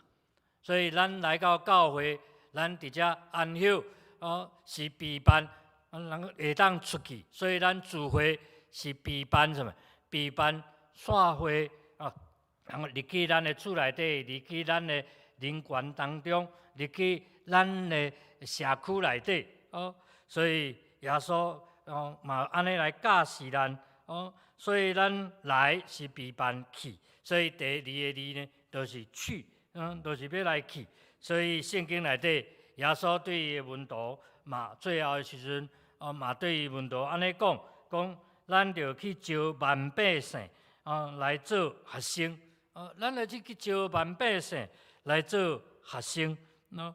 所以咱來到教會，咱佇遮安歇哦，是備辦，能會當出去。所以咱聚會是備辦什麼？備辦散會啊，然後入去咱的厝內底，入去咱的人群當中，入去咱的社區內底哦。所以耶穌哦嘛按呢來教示咱哦。所以咱來是備辦去，所以第二個字呢，就是去，就是欲來去。所以聖經內底，耶穌對伊的門徒嘛，最後的時陣，哦嘛對伊門徒按呢講，講咱著去招萬百姓，哦來做學生，哦，咱著去招萬百姓來做學生，喏。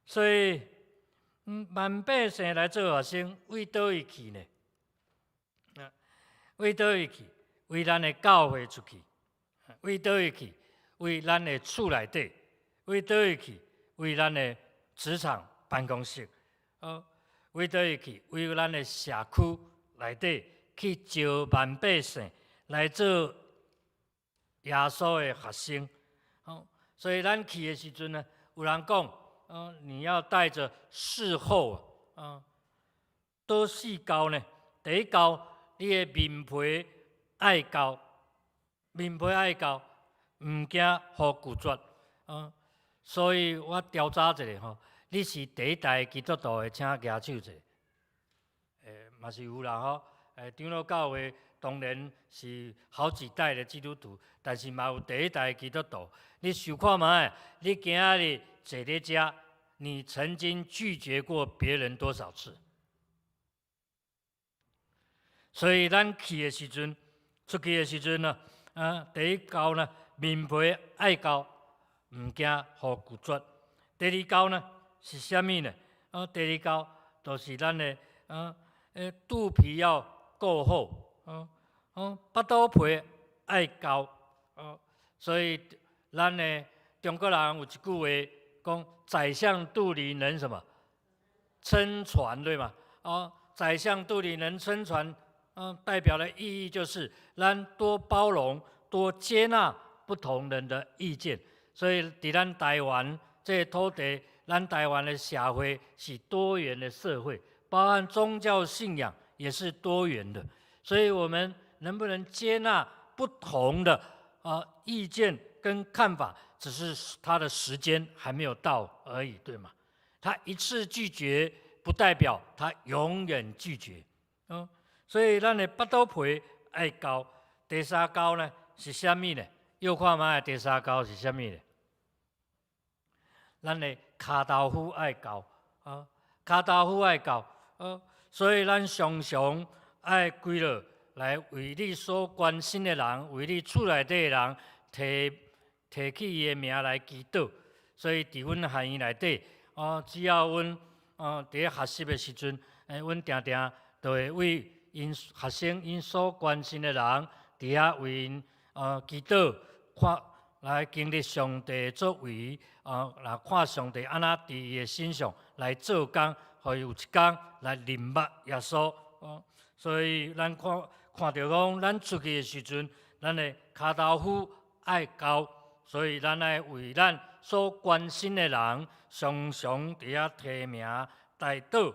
所以，萬百姓來做學生，為佗位去呢？為佗位去？為咱的教會出去，為佗位去？為咱的厝內底，為佗位去？為咱的職場辦公室，哦，為佗位去？為咱的社區內底去招萬百姓來做耶穌的學生。哦，所以咱去的時陣呢，有人講，哦，你要帶著四厚，啊，佗四厚呢？第一厚，你的面皮愛厚，面皮愛厚，毋驚予拒絕。所以我調查一下吼，你是第一代基督徒的，請舉手者。嘛是有啦吼。長老教會當然是好幾代的基督徒，但是嘛有第一代基督徒。你想看覓？你今仔日坐佇遮，你曾經拒絕過別人多少次？所以咱去的時陣，出去的時陣呢，第一厚呢，面皮愛厚，毋驚予拒絕。第二厚呢，是啥物呢？第二厚就是咱的肚皮要夠厚，腹肚皮愛夠，所以咱的中國人有一句話講：宰相肚裡能什麼？撐船，對嗎？哦，宰相肚裡能撐船，代表的意義就是咱多包容、多接納不同人的意見。所以，佇咱台灣這個土地，咱台灣的社會是多元的社會，包含宗教信仰也是多元的。所以，我們能不能接納不同的啊意見跟看法，只是他的時間還沒有到而已，對嗎？他一次拒絕，不代表他永遠拒絕。所以咱的腹肚皮愛夠。第三夠呢是啥物呢？又看覓第三夠是啥物呢？咱的跤頭夫愛夠啊，跤頭夫愛夠啊，所以咱常常愛規落來為你所關心的人，為你厝內底的人提提起伊的名來祈禱。所以佇阮學院內底，哦，只要阮哦佇咧學習的時陣，阮定定都會為𪜶學生𪜶所關心的人，佇遐為𪜶祈禱，看來經歷上帝的作為，來看上帝按怎佇伊的身上來做工，予伊有一工來認捌耶穌。所以咱看看著講，咱出去的時陣，咱的跤頭夫愛夠，所以咱愛為咱所關心的人，常常佇遐提名代禱。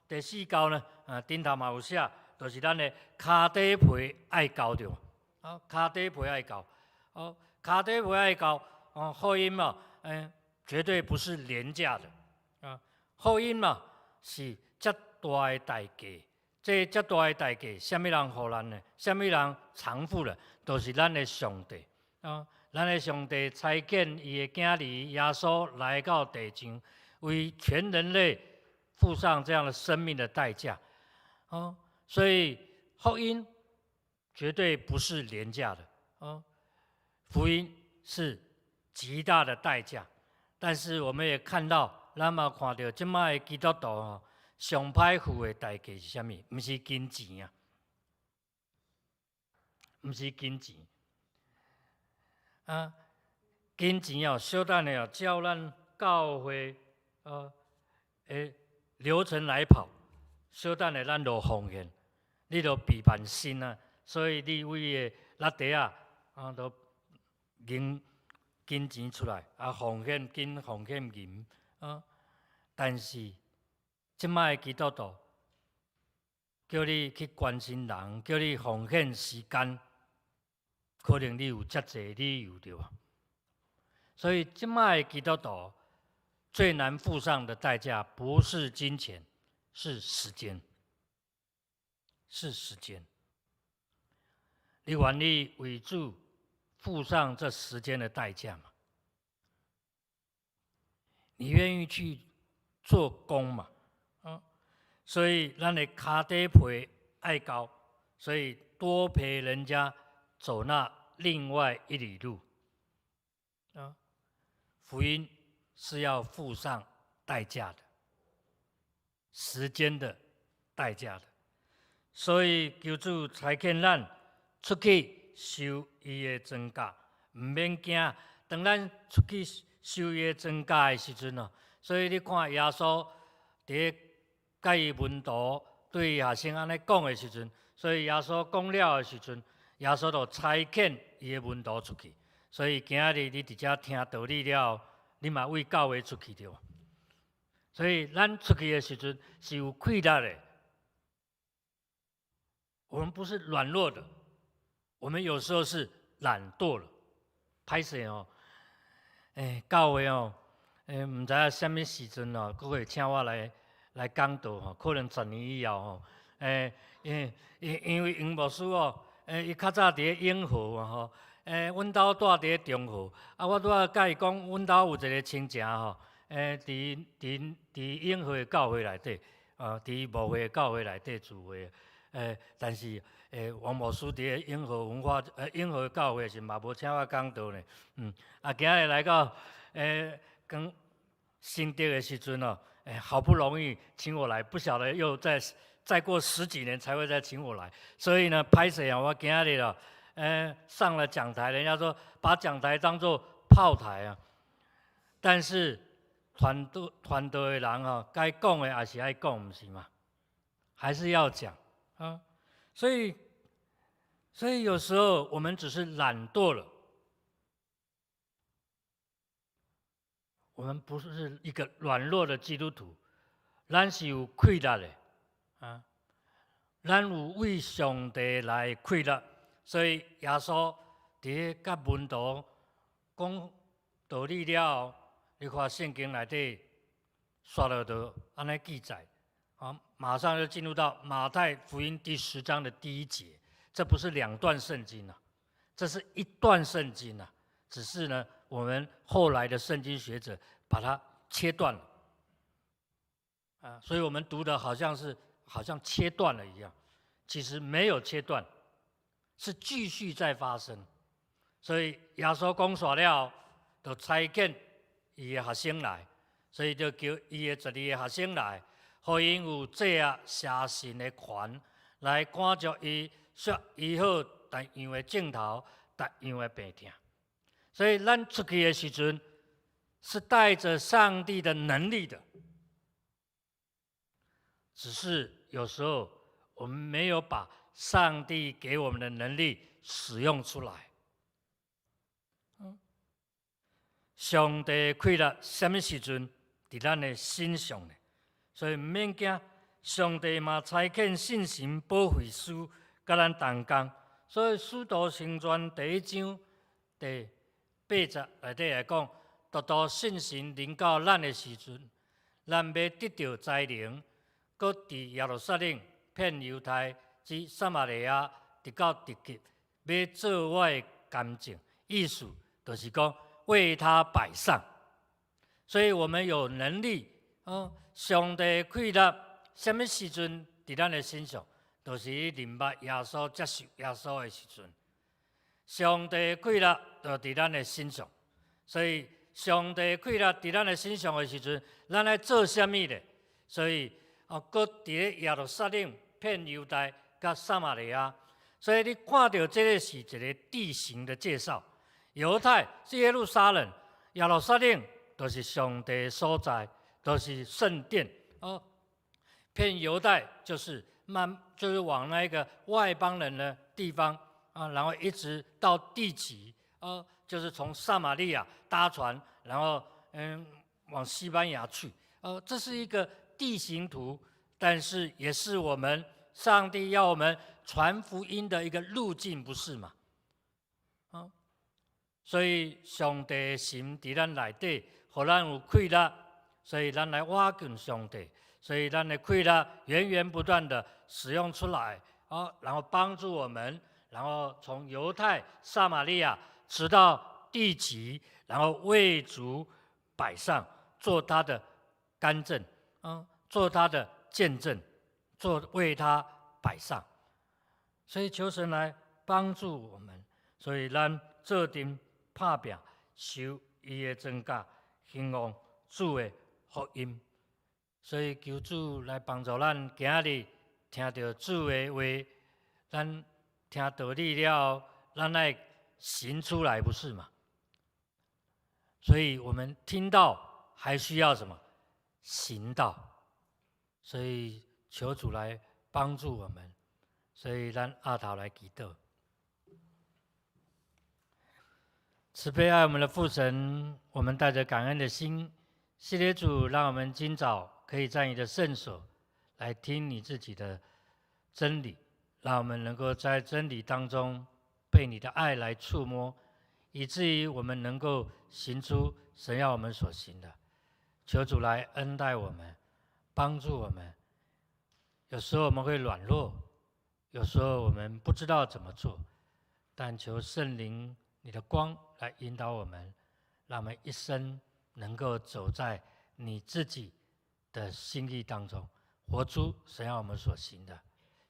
第四夠呢，頂頭嘛有寫，就是咱的跤底皮愛夠著，跤底皮愛夠，跤底皮愛夠，福音嘛，絕對不是廉價的，福音嘛是遮大的代價，這遮大的代價，啥物人予咱的？啥物人償付的？就是咱的上帝，咱的上帝差遣伊的囝兒耶穌來到地上，為全人類付上這樣的生命的代價，所以福音絕對不是廉價的，福音是極大的代價。但是我們也看到，咱嘛看著這擺的基督徒吼，上歹付的代價是啥物？毋是金錢啊，毋是金錢。金錢哦，小等下哦，照咱教會的流程來跑，小等下咱就奉獻，你就備辦心啊，所以你為的落地啊，都銀金錢出來，奉獻金，奉獻銀啊。但是這擺的基督徒叫你去關心人，叫你奉獻時間，可能你有遮濟理由對無？所以這擺的基督徒最難付上的代價，不是金錢，是時間，是時間。你願意為主付上這時間的代價嗎？你願意去做工嗎？所以咱的跤底皮愛夠，所以多陪人家走那另外一里路。福音是要付上代價的，時間的代價的。所以求主差遣咱出去收伊的莊稼，毋免驚。當咱出去收伊的莊稼的時陣哦，所以你看耶穌佇共伊門徒對學生按呢講的時陣，所以耶穌講了的時陣，耶穌就差遣伊的門徒出去。所以今仔日你佇遮聽道理了後，你嘛為教會出去對無？所以咱出去的時陣是有氣力的。我們不是軟弱的，我們有時候是懶惰了。歹勢哦，教會哦，毋知影啥物時陣哦，閣會請我來講道吼，可能10年以後吼，因為黃牧師哦，伊較早佇咧永和嘛吼，阮兜住佇咧中和，我拄仔共伊講，阮兜有一個親情吼，佇永和的教會內底，佇牧會的教會內底聚會，但是王牧師佇咧永和文化，永和教會時嘛無請我講道呢，今日來到跟新竹的時陣哦，好不容易請我來，不曉得又再過十幾年才會再請我來，所以呢，歹勢啊，我今日咯，上了講台，人家說把講台當做炮台啊，但是傳道的人吼，該講的還是愛講，毋是嗎？還是要講啊，所以有時候我們只是懶惰了，我們不是一個軟弱的基督徒，咱是有氣力的啊，咱有為上帝來氣力，所以耶穌佇咧佮門徒講道理了後，你看聖經內底煞落就按呢記載，啊，馬上就進入到馬太福音第十章的第一節。這不是兩段聖經啊，這是一段聖經啊，只是呢，我們後來的聖經學者把它切斷了，啊，所以我們讀的好像是好像切斷了一樣，其實沒有切斷，是繼續在發生。所以耶穌講煞了，就差遣伊的學生來，所以就叫伊的十二个學生來，予𪜶有制壓邪神的權，來趕逐伊，煞醫好逐樣的症頭，逐樣的病痛。所以咱出去的時陣，是帶着上帝的能力的，只是有時候我們沒有把上帝給我們的能力使用出來。上帝氣力啥物時陣佇咱的身上呢？所以毋免驚，上帝嘛差遣信心保惠師佮咱同工。所以使徒行傳第一章第八節內底來講，獨獨聖神臨到咱的時陣，咱欲得著才能，閣佇耶路撒冷、遍猶太及撒瑪利亞，直到地極，欲做我的見證。意思就是講，為他擺上。所以我們有能力，哦，上帝氣力，啥物時陣佇咱的身上，就是你認捌耶穌、接受耶穌的時陣，上帝氣力就佇咱的身上。所以上帝氣力佇咱的身上的時陣，咱愛做啥物咧？所以哦，閣佇咧耶路撒冷、遍猶太、佮撒瑪利亞。所以你看著這个是一个地形的介紹。猶太是耶路撒冷，耶路撒冷就是上帝所在，就是聖殿。哦，遍猶太就是慢，就是往那個外邦人的地方啊，然後一直到地極，哦，就是從撒瑪利亞搭船，然後往西班牙去。哦，這是一個地形圖，但是也是我們上帝要我們傳福音的一個路徑，不是嗎？啊，所以上帝的心佇咱內底，予咱有氣力，所以咱來倚近上帝，所以咱的氣力源源不斷的使用出來，哦，然後幫助我們，然後從猶太、撒瑪利亞直到地極，然後為主擺上，做他的干證，做他的見證，做為他擺上。所以求神來幫助我們，所以咱做陣拍拚，受伊的莊稼，興旺主的福音。所以求主來幫助咱，今日聽著主的話，咱聽道理了後，咱愛行出來，不是嗎？所以我們聽到還需要什麼？行道。所以求主來幫助我們。所以咱阿頭來祈禱。慈悲愛我們的父神，我們帶着感恩的心，謝謝主，讓我們今早可以在你的聖所來聽你自己的真理，讓我們能夠在真理當中被你的愛來觸摸，以至於我們能夠行出神要我們所行的。求主來恩待我們，幫助我們。有時候我們會軟弱，有時候我們不知道怎麼做，但求聖靈你的光來引導我們，讓我們一生能夠走在你自己的心意當中，活出神要我們所行的。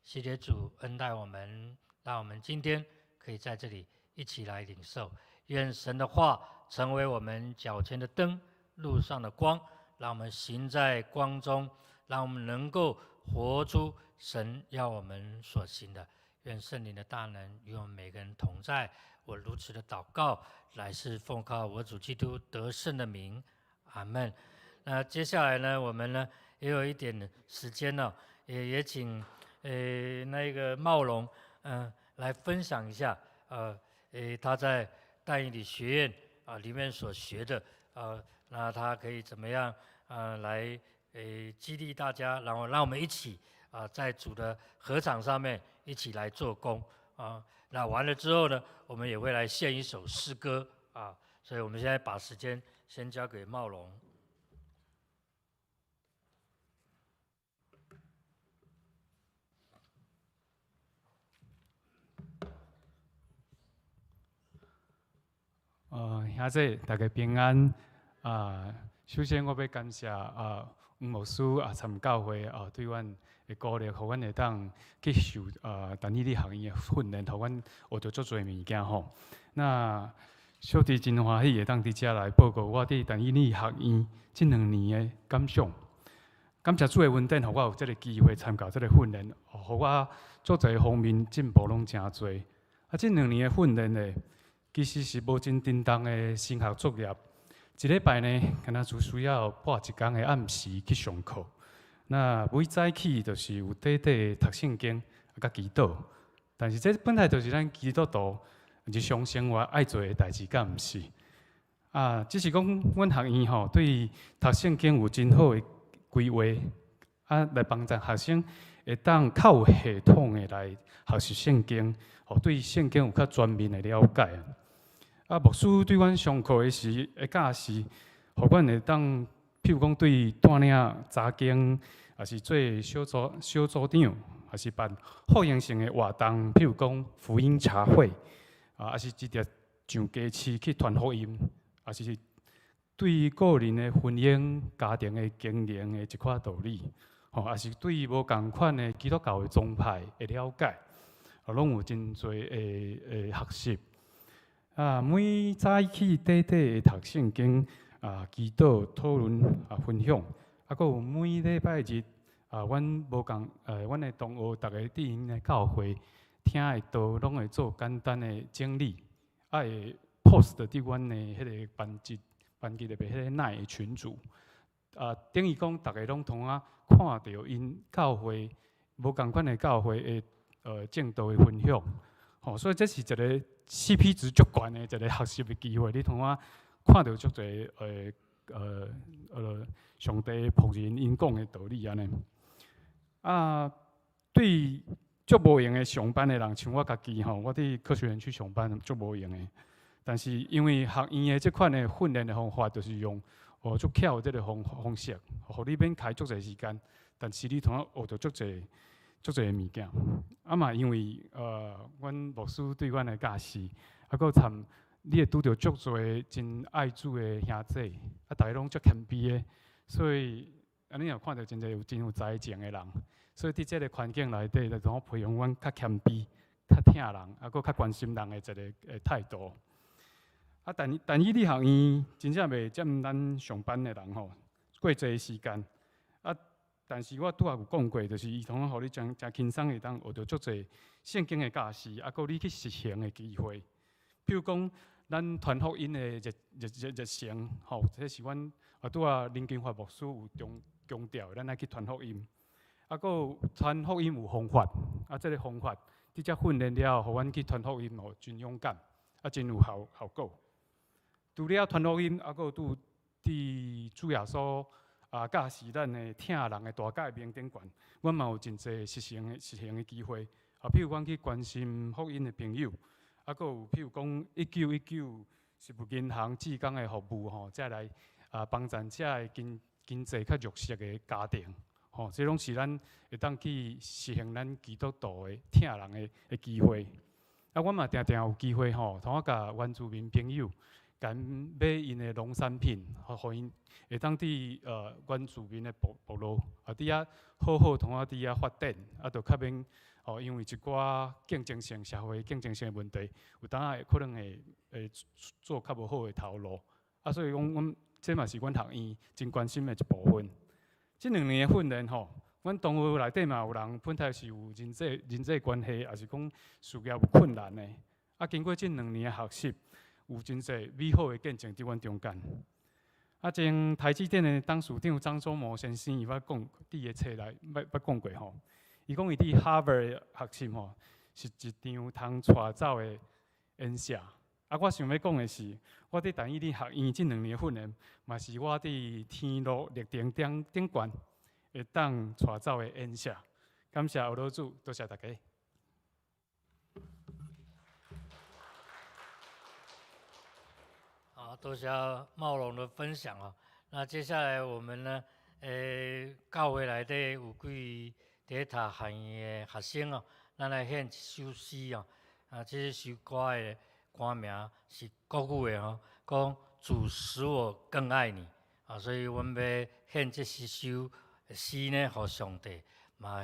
謝謝主恩待我們，讓我們今天可以在這裡一起來領受。願神的話成為我們腳前的燈，路上的光，讓我們行在光中，讓我們能夠活出神要我們所行的。願聖靈的大能與我們每個人同在。我如此的禱告，乃是奉靠我主基督得勝的名，阿門。那接下來呢，我們呢也有一點時間呢，也請那個茂龍來分享一下，他在但以理學院啊裡面所學的，那他可以怎麼樣來激勵大家，然後讓我們一起啊在主的禾場上面一起來做工。啊。那完了之後呢，我們也會來獻一首詩歌啊。所以我們現在把時間先交給茂龍。兄弟，大家平安。啊，首先我欲感謝啊黃牧師啊，參教會啊，對阮的鼓勵，予阮會當去受啊，但以理學院的訓練，予阮學著足濟物件吼。那小弟真歡喜會當佇遮來報告我佇但以理學院這兩年的感想。感謝主的恩典，予我有這个機會參加這个訓練，予我足濟方面進步攏誠濟。啊，這兩年的訓練呢，其實是無真沉重的升學作業，一禮拜呢，敢若只需要撥一工的暗時去上課。那每早起就是有短短的讀聖經佮祈禱，但是這本來就是咱基督徒日常生活愛做的代誌，敢毋是？啊，只是講阮學院吼對讀聖經有真好的規劃，啊，來幫助學生會當較有系統的來學習聖經，予對聖經有較全面的了解。啊，牧師對阮上課的時的教示，予阮會當，譬如講對帶領查經，抑是做小組小組長，抑是辦福音性的活動，譬如講福音茶會，啊，抑是直接上街市去傳福音，抑是對個人的婚姻、家庭的經營的一寡道理，吼，抑是對無仝款的基督教的宗派的了解，啊，攏有真濟的學習。啊，每早起短短的讀聖經，啊，祈禱、討論啊，分享，啊，閣有每禮拜日啊，阮無仝，阮的同學逐个佇𪜶的教會聽的道，攏會做簡單的整理，啊會 post 佇阮的彼个班級，班級內面彼个 LINE 的群組，啊，等於講逐个攏通啊看著𪜶教會無仝款的教會的證道的分享，吼，所以這是一个 CP 值足懸的一个學習的機會，你通啊看著足濟上帝僕人𪜶講的道理按呢。啊，對足無閒的上班的人，像我家己吼，我佇科學園區上班足無閒的。但是因為學院的這款的訓練的方法，就是用哦足巧的這个方式，予你免開足濟時間，但是你通啊學著足濟足濟物件。啊嘛，因為阮牧師對阮的教示，啊，閣參你會拄著足濟真愛主的兄弟，啊，逐个攏足謙卑的，所以啊，你若看著真濟有真有才情的人，所以佇這个環境內底，就通培養阮較謙卑、較疼人，啊，閣較關心人的一个態度。啊，但以理學院真正袂佔咱上班的人吼過濟時間。啊，但是我拄仔有講過，就是伊通予你誠誠輕鬆會當學著足濟聖經的教示，啊，閣你去實行的機會。比如講，咱傳福音的熱誠，吼，這是阮啊拄仔林金發牧師有強強調，咱愛去傳福音。啊，閣有傳福音有方法，啊，這个方法佇遮訓練了後，予阮去傳福音吼，真勇敢，啊，真有效果。除了傳福音，啊，閣有拄佇主耶穌啊教示咱的疼人的大誡命頂懸，阮嘛有真濟實行的機會。啊，比如講去關心福音的朋友，啊，閣有譬如講1919食物銀行志工的服務吼，才來啊幫助遮的經濟較弱勢的家庭，吼，這攏是咱會當去實行咱基督徒的疼人的機會。啊，阮嘛定定有機會吼，通仔共原住民朋友，共𪜶買𪜶的農產品，予𪜶會當佇原住民的部落，啊，佇遐好好通仔佇遐發展，啊，就較免吼，因為一寡競爭性、社會競爭性的問題，有當仔會可能會做較無好的頭路。啊，所以講，阮這嘛是阮學院真關心的一部分。這兩年的訓練吼，阮同學內底嘛有人本來是有人際關係，抑是講事業有困難的。啊，經過這兩年的學習，有真濟美好的見證佇阮中間。啊，前台積電的董事長張忠謀先生伊捌講，佇伊的冊內捌講過吼。伊講伊佇哈佛學習吼，是一場通帶走的宴席。啊，我想欲講的是，我佇但以理學院這兩年訓練，嘛是我佇天路歷程頂懸會當帶走的宴席。感謝阿老主，多謝大家。好，多謝茂龍的分享啊。那接下來我們呢，教會內底有幾位佇讀學院的學生哦，咱來獻一首詩哦。啊，這首歌的歌名是國語的吼，講主使我更愛你啊，所以阮欲獻這首詩呢，予上帝嘛，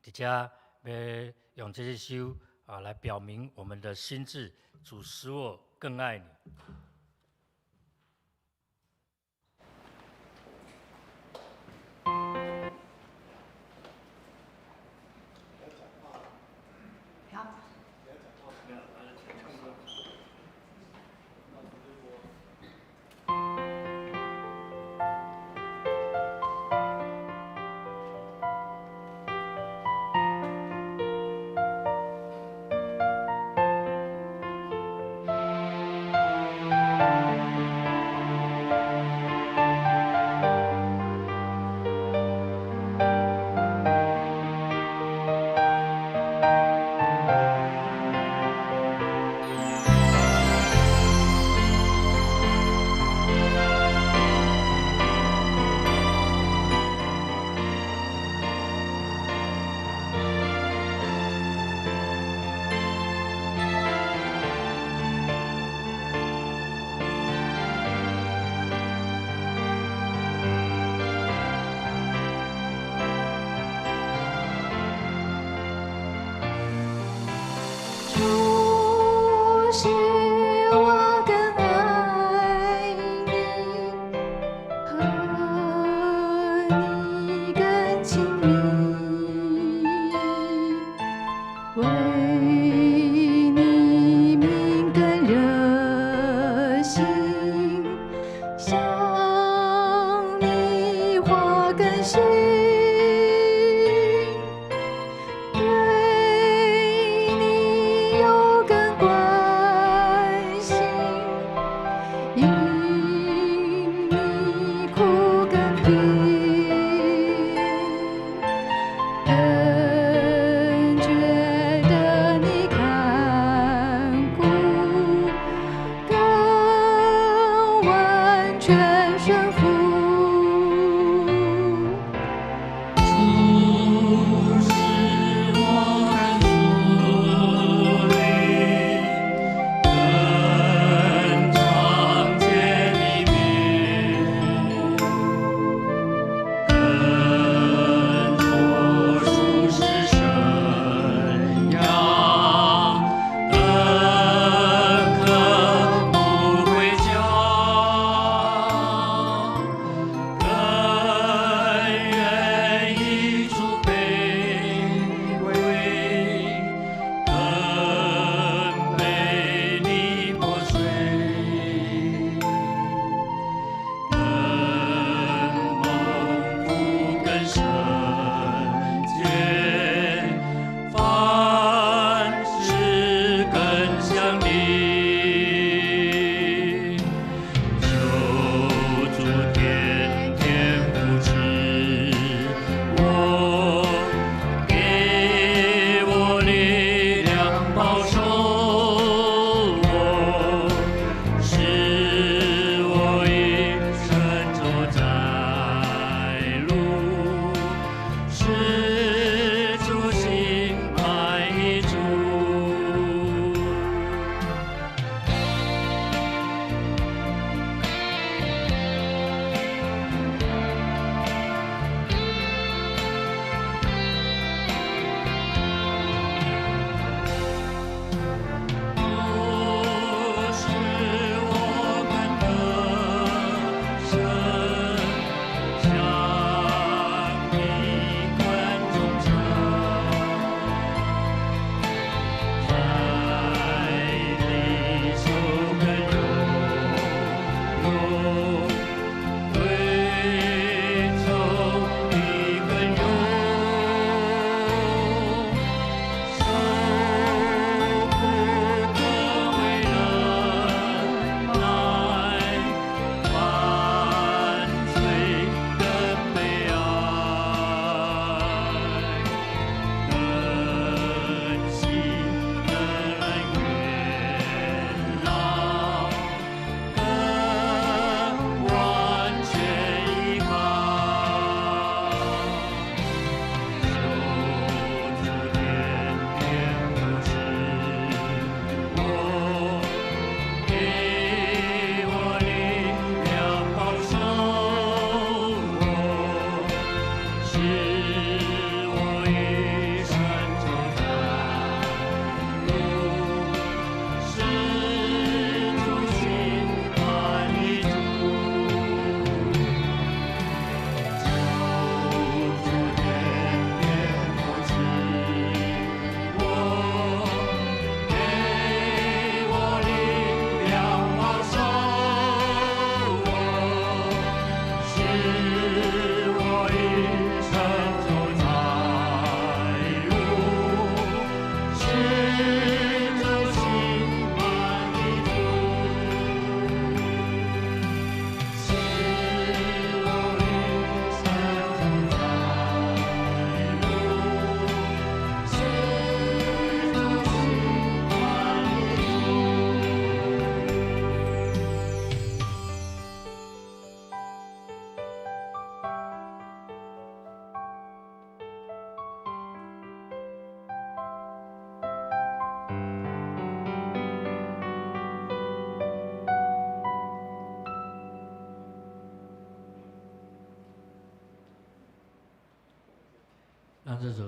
佇遮欲用這首啊來表明我們的心志，主使我更愛你。好。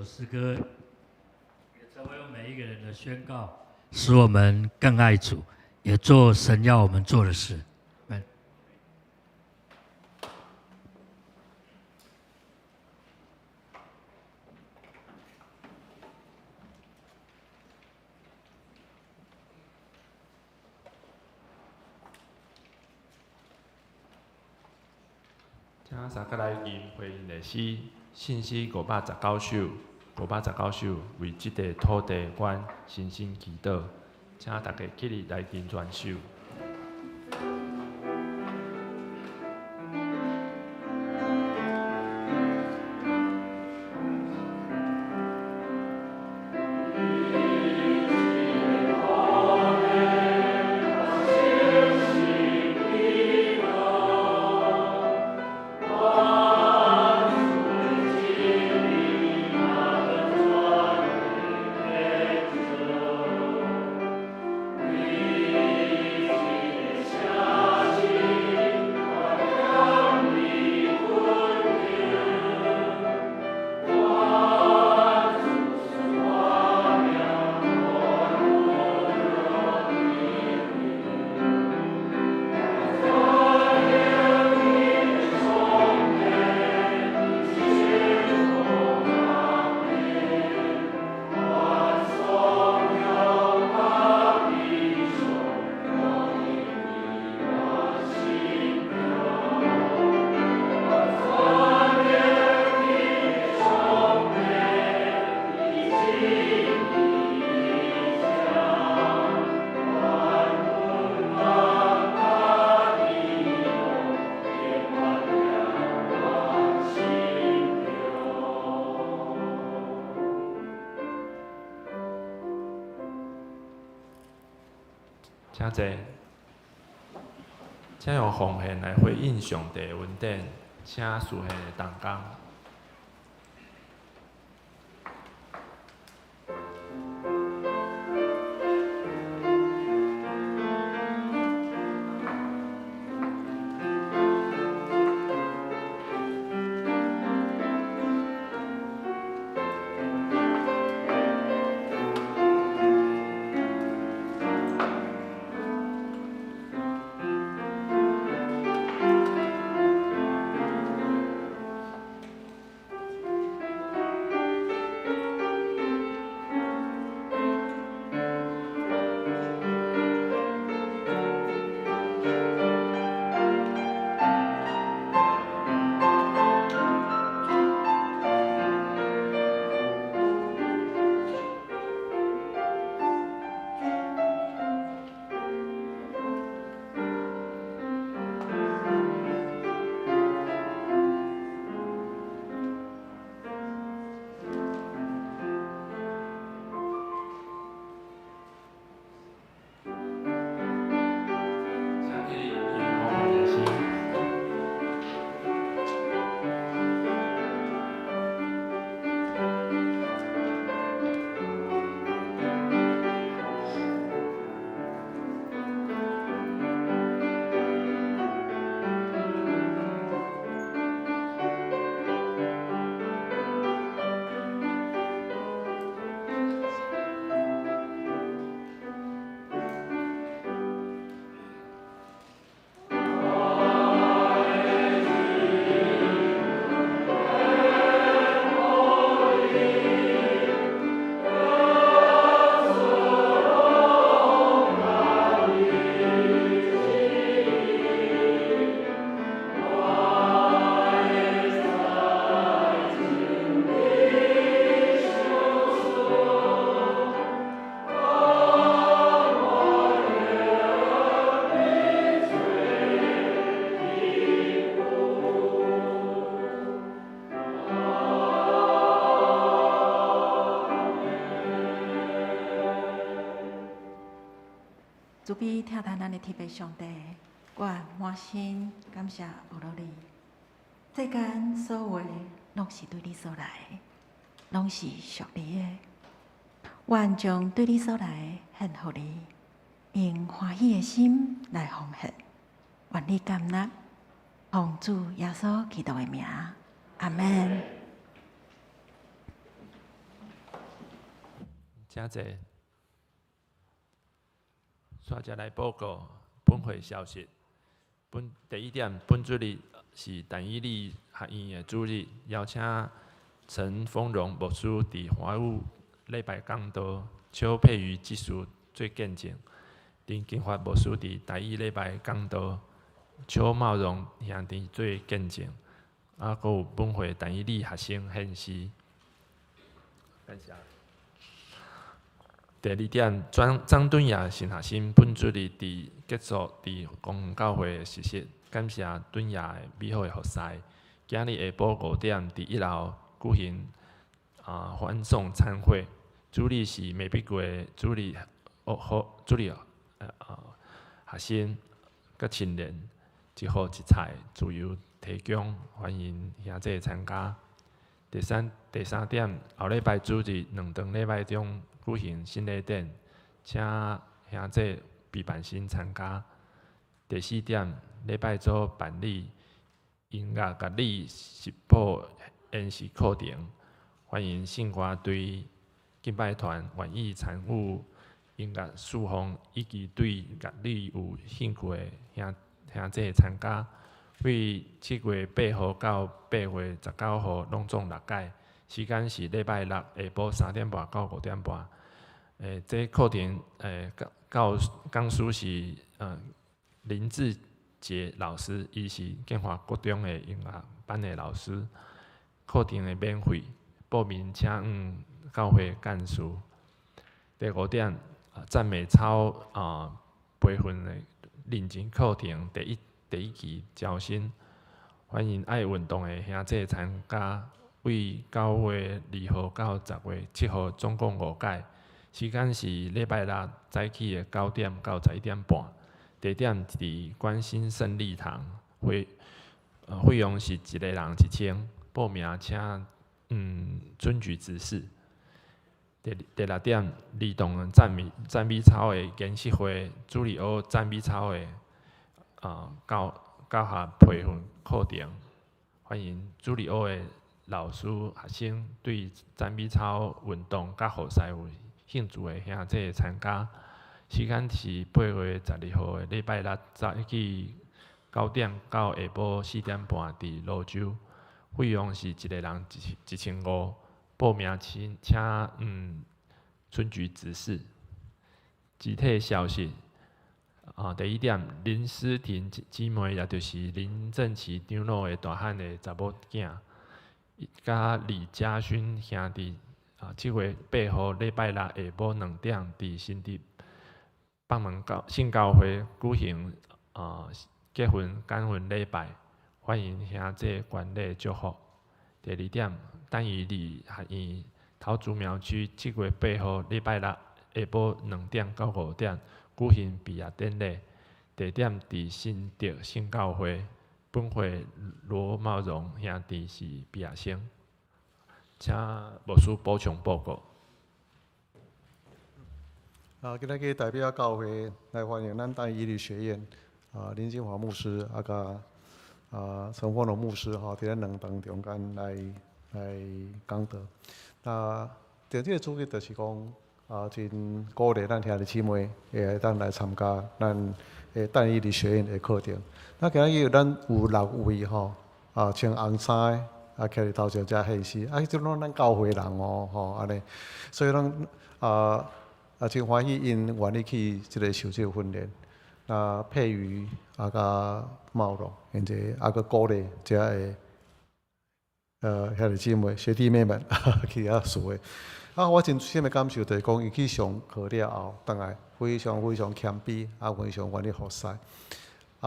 首詩歌，也成為我們每一個人的宣告，使我們更愛主，也做神要我們做的事。們。請三個來吟回應的詩，信詩519首，519首為這塊土地，阮深深祈禱，請大家起立來吟全首。請坐，請用奉獻來回應上帝的恩典，請司獻的同工。請起立，用奉獻的詩。慈悲疼待咱的天父上帝，我滿心感謝阿羅你。世間所有的攏是對你所來的，攏是屬你的。願將對你所來的獻予你，用歡喜的心來奉獻。願你甘納，奉主耶穌基督的名，阿門。請坐。煞才來報告本會消息。本第一點，本主日是但以理學院的主日，邀請陳豐榮牧師佇華語禮拜講道，邱佩瑜執事做見證。林金發牧師佇台語禮拜講道，邱茂榮兄弟做見證。啊，閣有本會但以理學生獻詩。感謝。第二點，張張敦雅新學生本主日佇結束佇公園教會的實習，感謝敦雅的美好的服侍。今日下晡5點佇一樓舉行歡送餐會，主禮是美碧國主禮學主禮學生佮青年，一戶一菜自由提供，歡迎兄弟參加。第三點，後禮拜主日兩頓禮拜中舉行聖禮典，請兄弟備辦生參加。第四點，禮拜組辦理音樂樂理食譜研習課程，歡迎聖歌隊敬拜團願意參與音樂侍奉，以及對樂理有興趣的兄弟參加。對7月8號到8月19號，攏總六屆，時間是禮拜六下晡3點半到5點半。這課程教講師是林志傑老師，伊是建華國中的音樂班的老師。課程的免費，報名請向教會幹事。第五點，讚美操培訓的認證課程第一期招生，歡迎愛運動的兄弟參加。為9月2號到10月7號，總共五屆。時間是禮拜六早起的9點到11點半，地點佇關心勝利堂。費用是一个人1000，報名請尊舉執事。第六點，兒童讚美操的研習會，主日學讚美操的教學培訓課程，歡迎主日學的老師、學生對讚美操運動佮服侍有興趣的兄弟參加。時間是8月12號的禮拜六早起9點到下晡4點半，佇蘆洲。費用是一個人1500，報名請春菊執事。集體消息，第一點，林思婷姊妹，也就是林正奇長老的大漢的查某囝，佮李嘉勳兄弟，7月8號禮拜六下晡2點，佇新竹北門教聖教會舉行結婚感恩禮拜，歡迎兄弟觀禮祝福。第二點，但以理學院桃竹苗區7月8號禮拜六下晡2點到5點舉行畢業典禮，地點佇新竹聖教會。本會羅茂榮兄弟是畢業生，請牧師補充報告。今仔日代表教會來歡迎咱但以理學院林金華牧師佮陳鳳龍牧師吼，佇咱兩堂中間來講道。那佇這个主日就是講真鼓勵咱兄弟姊妹會當來參加咱的但以理學院的課程。那今日咱有六位吼穿紅衫的徛佇頭前遮獻詩，這攏咱教會人哦吼按呢，所以咱真歡喜𪜶願意去這个受這个訓練。那佩瑜佮茂榮，𪜶這閣鼓勵遮的兄弟姊妹、學弟妹們去遐學的。我真深的感受就是講，伊去上課了後，轉來非常非常謙卑，非常願意服侍。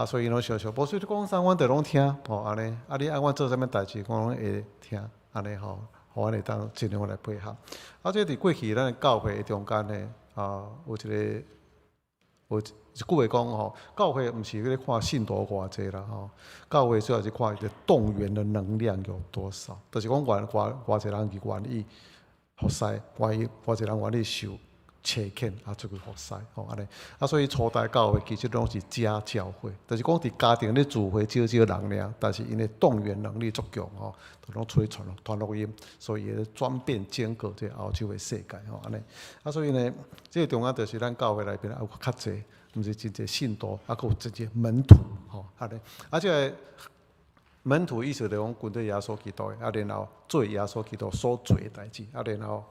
所以𪜶攏常常，無說你講啥，阮就攏聽，吼按呢。你愛阮做啥物代誌，我攏會聽，按呢吼，予阮會當盡量來配合。這佇過去咱的教會中間呢，有一句話講吼，教會毋是咧看信徒偌濟啦吼，教會主要是看伊個動員的能量有多少，就是講偌濟人去願意服侍，願意偌濟人願意受差遣啊出去服侍吼按呢。啊，所以初代教會其實攏是家教會，就是講佇家庭咧聚會少少人爾，但是𪜶的動員能力足強吼，就攏出去傳傳福音，所以會轉變整個這個歐洲的世界吼按呢。啊，所以呢，這個中間就是咱教會內面還有較濟，毋是真濟信徒，啊，閣有真濟門徒吼按呢。啊，這個門徒意思就講跟隨耶穌基督的，啊，然後做耶穌基督所做的代誌，啊，然後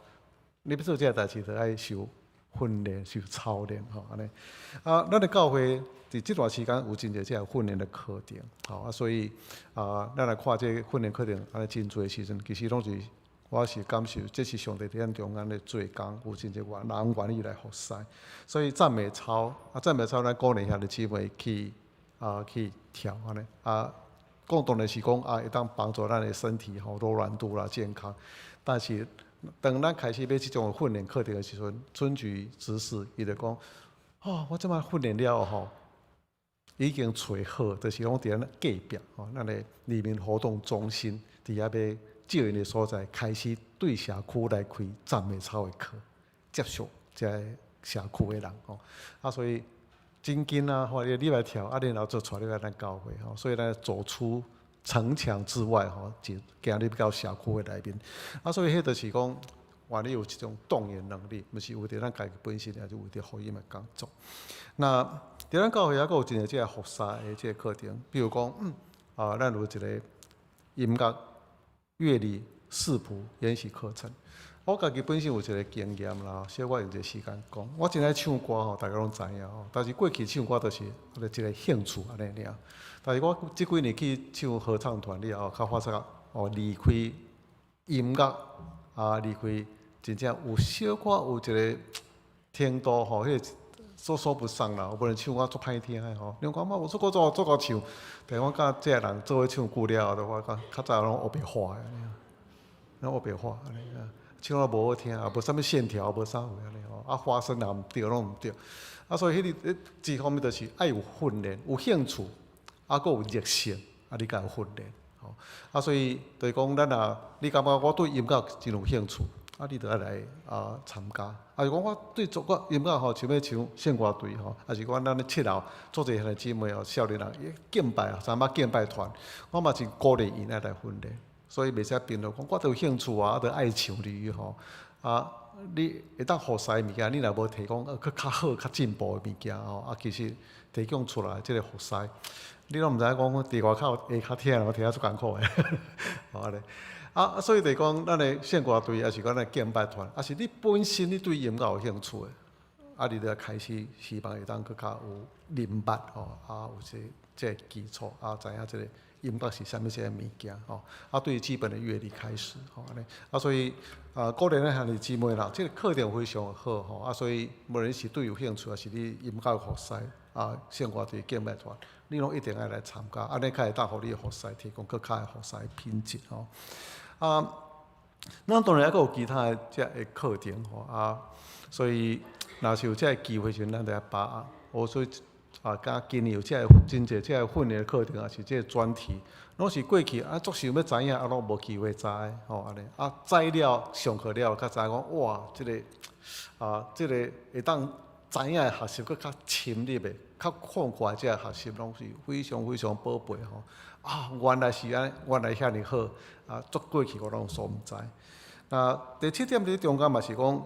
你欲做這個代誌，就愛受訓練、受操練吼按呢。啊，咱的教會佇這段時間有真濟這個訓練的課程，吼啊，所以啊，咱來看這個訓練課程，按呢真濟時陣，其實攏是我是感受，這是上帝佇咱中間咧做工，有真濟人願意來服侍。所以讚美操啊，讚美操，咱鼓勵兄弟姊妹去跳按呢啊。講當然是講啊，會當幫助咱的身體吼柔軟度啦健康，但是當咱開始欲這種訓練課程的時陣，春菊執事伊就講：哦，我這擺訓練了後吼，已經揣好，就是講佇咱隔壁吼，咱的里民活動中心佇遐欲借𪜶的所在，開始對社區來開讚美操的課，接觸這个社區的人吼，啊，所以。真緊啊！吼，你來跳，啊，然後就帶你來咱教會吼，所以咱走出城牆之外吼，就行入到社區的內面。啊，所以彼就是講，願意有這種動員能力，毋是為著咱家己本身，也是為著福音的工作。那佇咱教會猶閣有真濟這個服侍的這個課程，比如講，啊，咱有一個音樂樂理視譜研習課程。我家己本身有一個經驗啦，小可用一個時間講。我真愛唱歌吼，大家攏知影吼。但是過去唱歌就是一個興趣按呢爾。但是我這幾年去唱合唱團了後，較發覺哦，離開音樂啊，離開真正有小可有一個程度吼，彼個說說不上啦。有無論唱歌足歹聽的吼，你講嘛，我做過做做夠唱，但我佮這個人做伙唱久了後，就發覺較早攏烏白話的，攏烏白話按呢。唱啊無好聽，也無啥物線條，無啥貨按呢吼，啊發聲也毋對，攏毋對。啊，所以彼個一方面就是愛有訓練，有興趣，啊，閣有熱誠，啊，你才有訓練，吼。啊，所以就是講，咱若你感覺我對音樂真有興趣，啊，你就愛來啊參加。啊，是講我對做個音樂吼，想欲唱聖歌隊吼，啊是講咱咧七樓做者兄弟姊妹吼，少年人敬拜啊，三巴敬拜團，我嘛真鼓勵𪜶愛來訓練。所以袂使變做講，我都有興趣啊，啊，都愛唱哩吼。啊，你會當服侍的物件，你若無提供閣較好、較進步的物件吼，啊，其實提供出來這個服侍，你攏毋知影講佇外口會較聽，我聽足艱苦的，吼按呢。啊，所以就是講，咱的聖歌隊，抑是講咱的敬拜團，抑是你本身你對音樂有興趣的，啊，你就開始希望會當閣較有明白吼，啊，有這個基礎，啊，知影這個音樂是啥物啥物件吼，啊，對基本的樂理開始吼按呢，啊，所以啊，鼓勵咱兄弟姊妹啦，這個課程非常好吼，啊，所以無論是對有興趣，抑是你音樂服侍啊，聖歌隊敬拜團，你攏一定愛來參加，按呢較會當予你的服侍提供閣較的服侍品質吼。啊，咱當然猶閣有其他的這個課程吼，啊，所以若是有這個機會時陣，咱就愛把握。我所以啊，敢今年有這個真濟這個訓練課程，抑是這個專題，攏是過去啊，足想欲知影，啊，攏無機會知吼按呢。啊，知了上課了，才知影講哇，這個啊，這個會當知影的學習閣較深入的，較擴闊這個學習，攏是非常非常寶貝吼。啊，原來是按呢，原來遐爾好，啊，足過去我攏所毋知。那第七點佇中間嘛是講，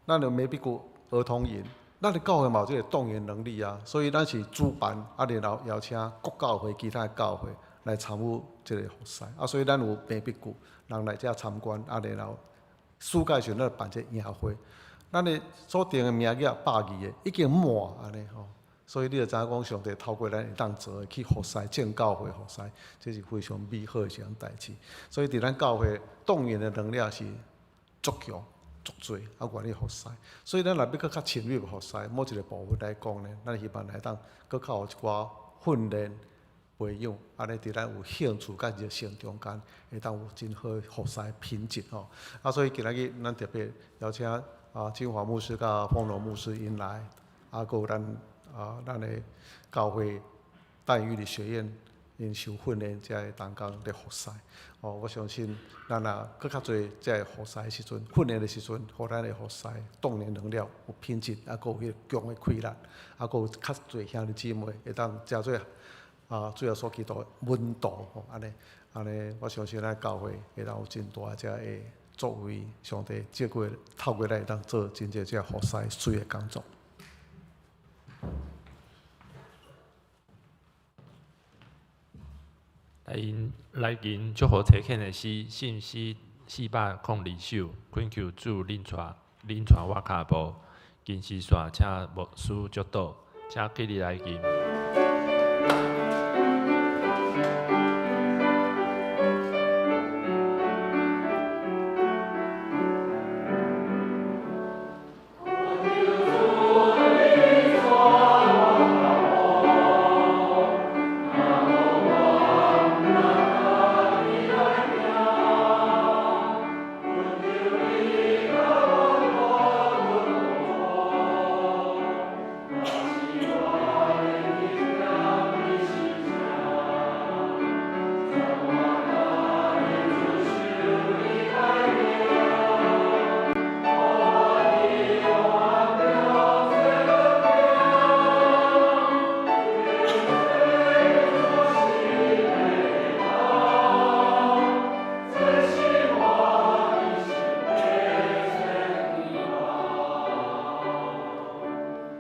咱有美比谷兒童營。咱的教會嘛有這個動員能力啊，所以咱是主辦啊，然後邀請各教會、其他的教會來參與這個服侍啊，所以咱有美比谷人來遮參觀啊，然後暑假時陣咱辦這個營會，咱的所訂的名額百二個已經滿按呢吼，所以你就知影講上帝透過咱會當做的去服侍正教會服侍，這是非常美好的一項代誌。所以佇咱教會動員的能力是足強。足濟啊，願意服侍，所以咱若欲閣較深入服侍，某一個部分來講呢，咱希望來當閣較有一寡訓練培養，按呢佇咱有興趣佮熱誠中間，會當有真好服侍品質吼。啊，所以今仔日咱特別邀請啊金華牧師佮豐榮牧師𪜶來，啊，閣有咱啊咱的教會大義理學院 𪜶受訓練才會當講咧服侍。哦，我相信咱若閣較濟這个服侍的時陣，訓練的時陣，予咱的服侍鍛鍊能了有品質，啊，閣有彼個強的氣力，啊，閣有較濟兄弟姊妹會當誠做啊，主耶穌基督的門徒吼，按呢按呢，我相信咱教會會當有真大這个作為，上帝借過透過咱會當做真濟這個服侍媠的工作。來來緊祝福差遣的詩，信詩402首，懇求主領帶領帶我跤步，金絲線請牧師祝禱，請起立來敬。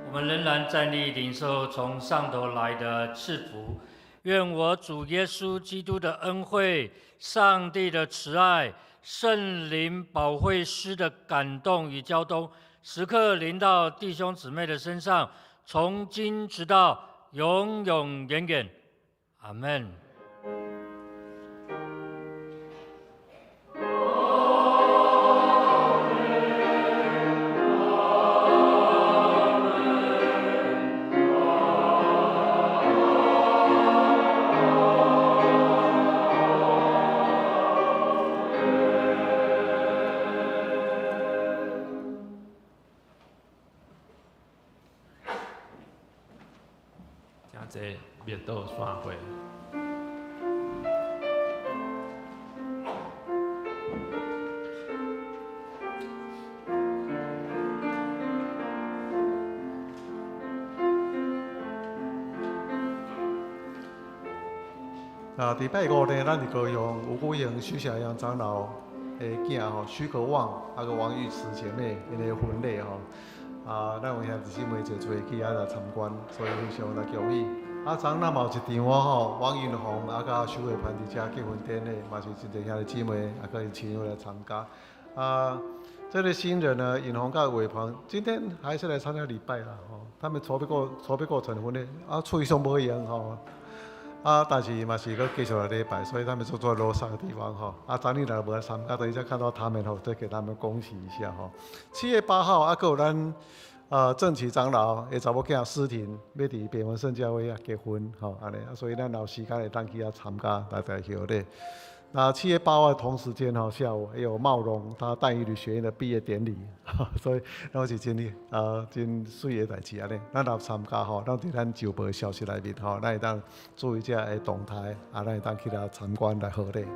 我們仍然站立，領受從上頭來的賜福。願我主耶穌基督的恩惠、上帝的慈愛、聖靈保惠師的感動與交通，時刻臨到弟兄姊妹的身上，從今直到永永遠遠。阿門。請坐，默禱散會。啊，禮拜五呢，咱佇高雄吳國營許小陽長老的囝吼，許可旺啊閣王玉慈姐妹𪜶的婚禮吼。啊，咱有兄弟姊妹濟濟去遐來參觀，所以非常來恭喜。啊，昨昏嘛有一場哦吼，王雲紅啊佮徐偉帆佇遮結婚典禮，嘛是真濟兄弟姊妹啊閣𪜶親友來參加。啊，這個新人呢，尹紅佮偉鵬，今天還是來參加禮拜啦吼。他們籌備過籌備過程婚禮，啊，喙上無閒吼。啊，但是嘛是閣繼續來禮拜，所以他們就坐樓上的地方吼。啊，昨日來無來參加，等一下看到他們吼，再給他們恭喜一下吼。7月8號啊，閣有咱啊鄭啟長老的查某囝思婷欲佇北門聖教會遐結婚吼，按呢，所以咱有時間會當去遐參加來來賀禮。那7月8號同時間吼，下午也有茂榮他但以理學院的畢業典禮，所以攏是真啊真媠的代誌按呢。咱若參加吼，攏佇咱周報的消息內面吼，咱會當注意這个動態，啊，咱會當去遐參觀來賀禮。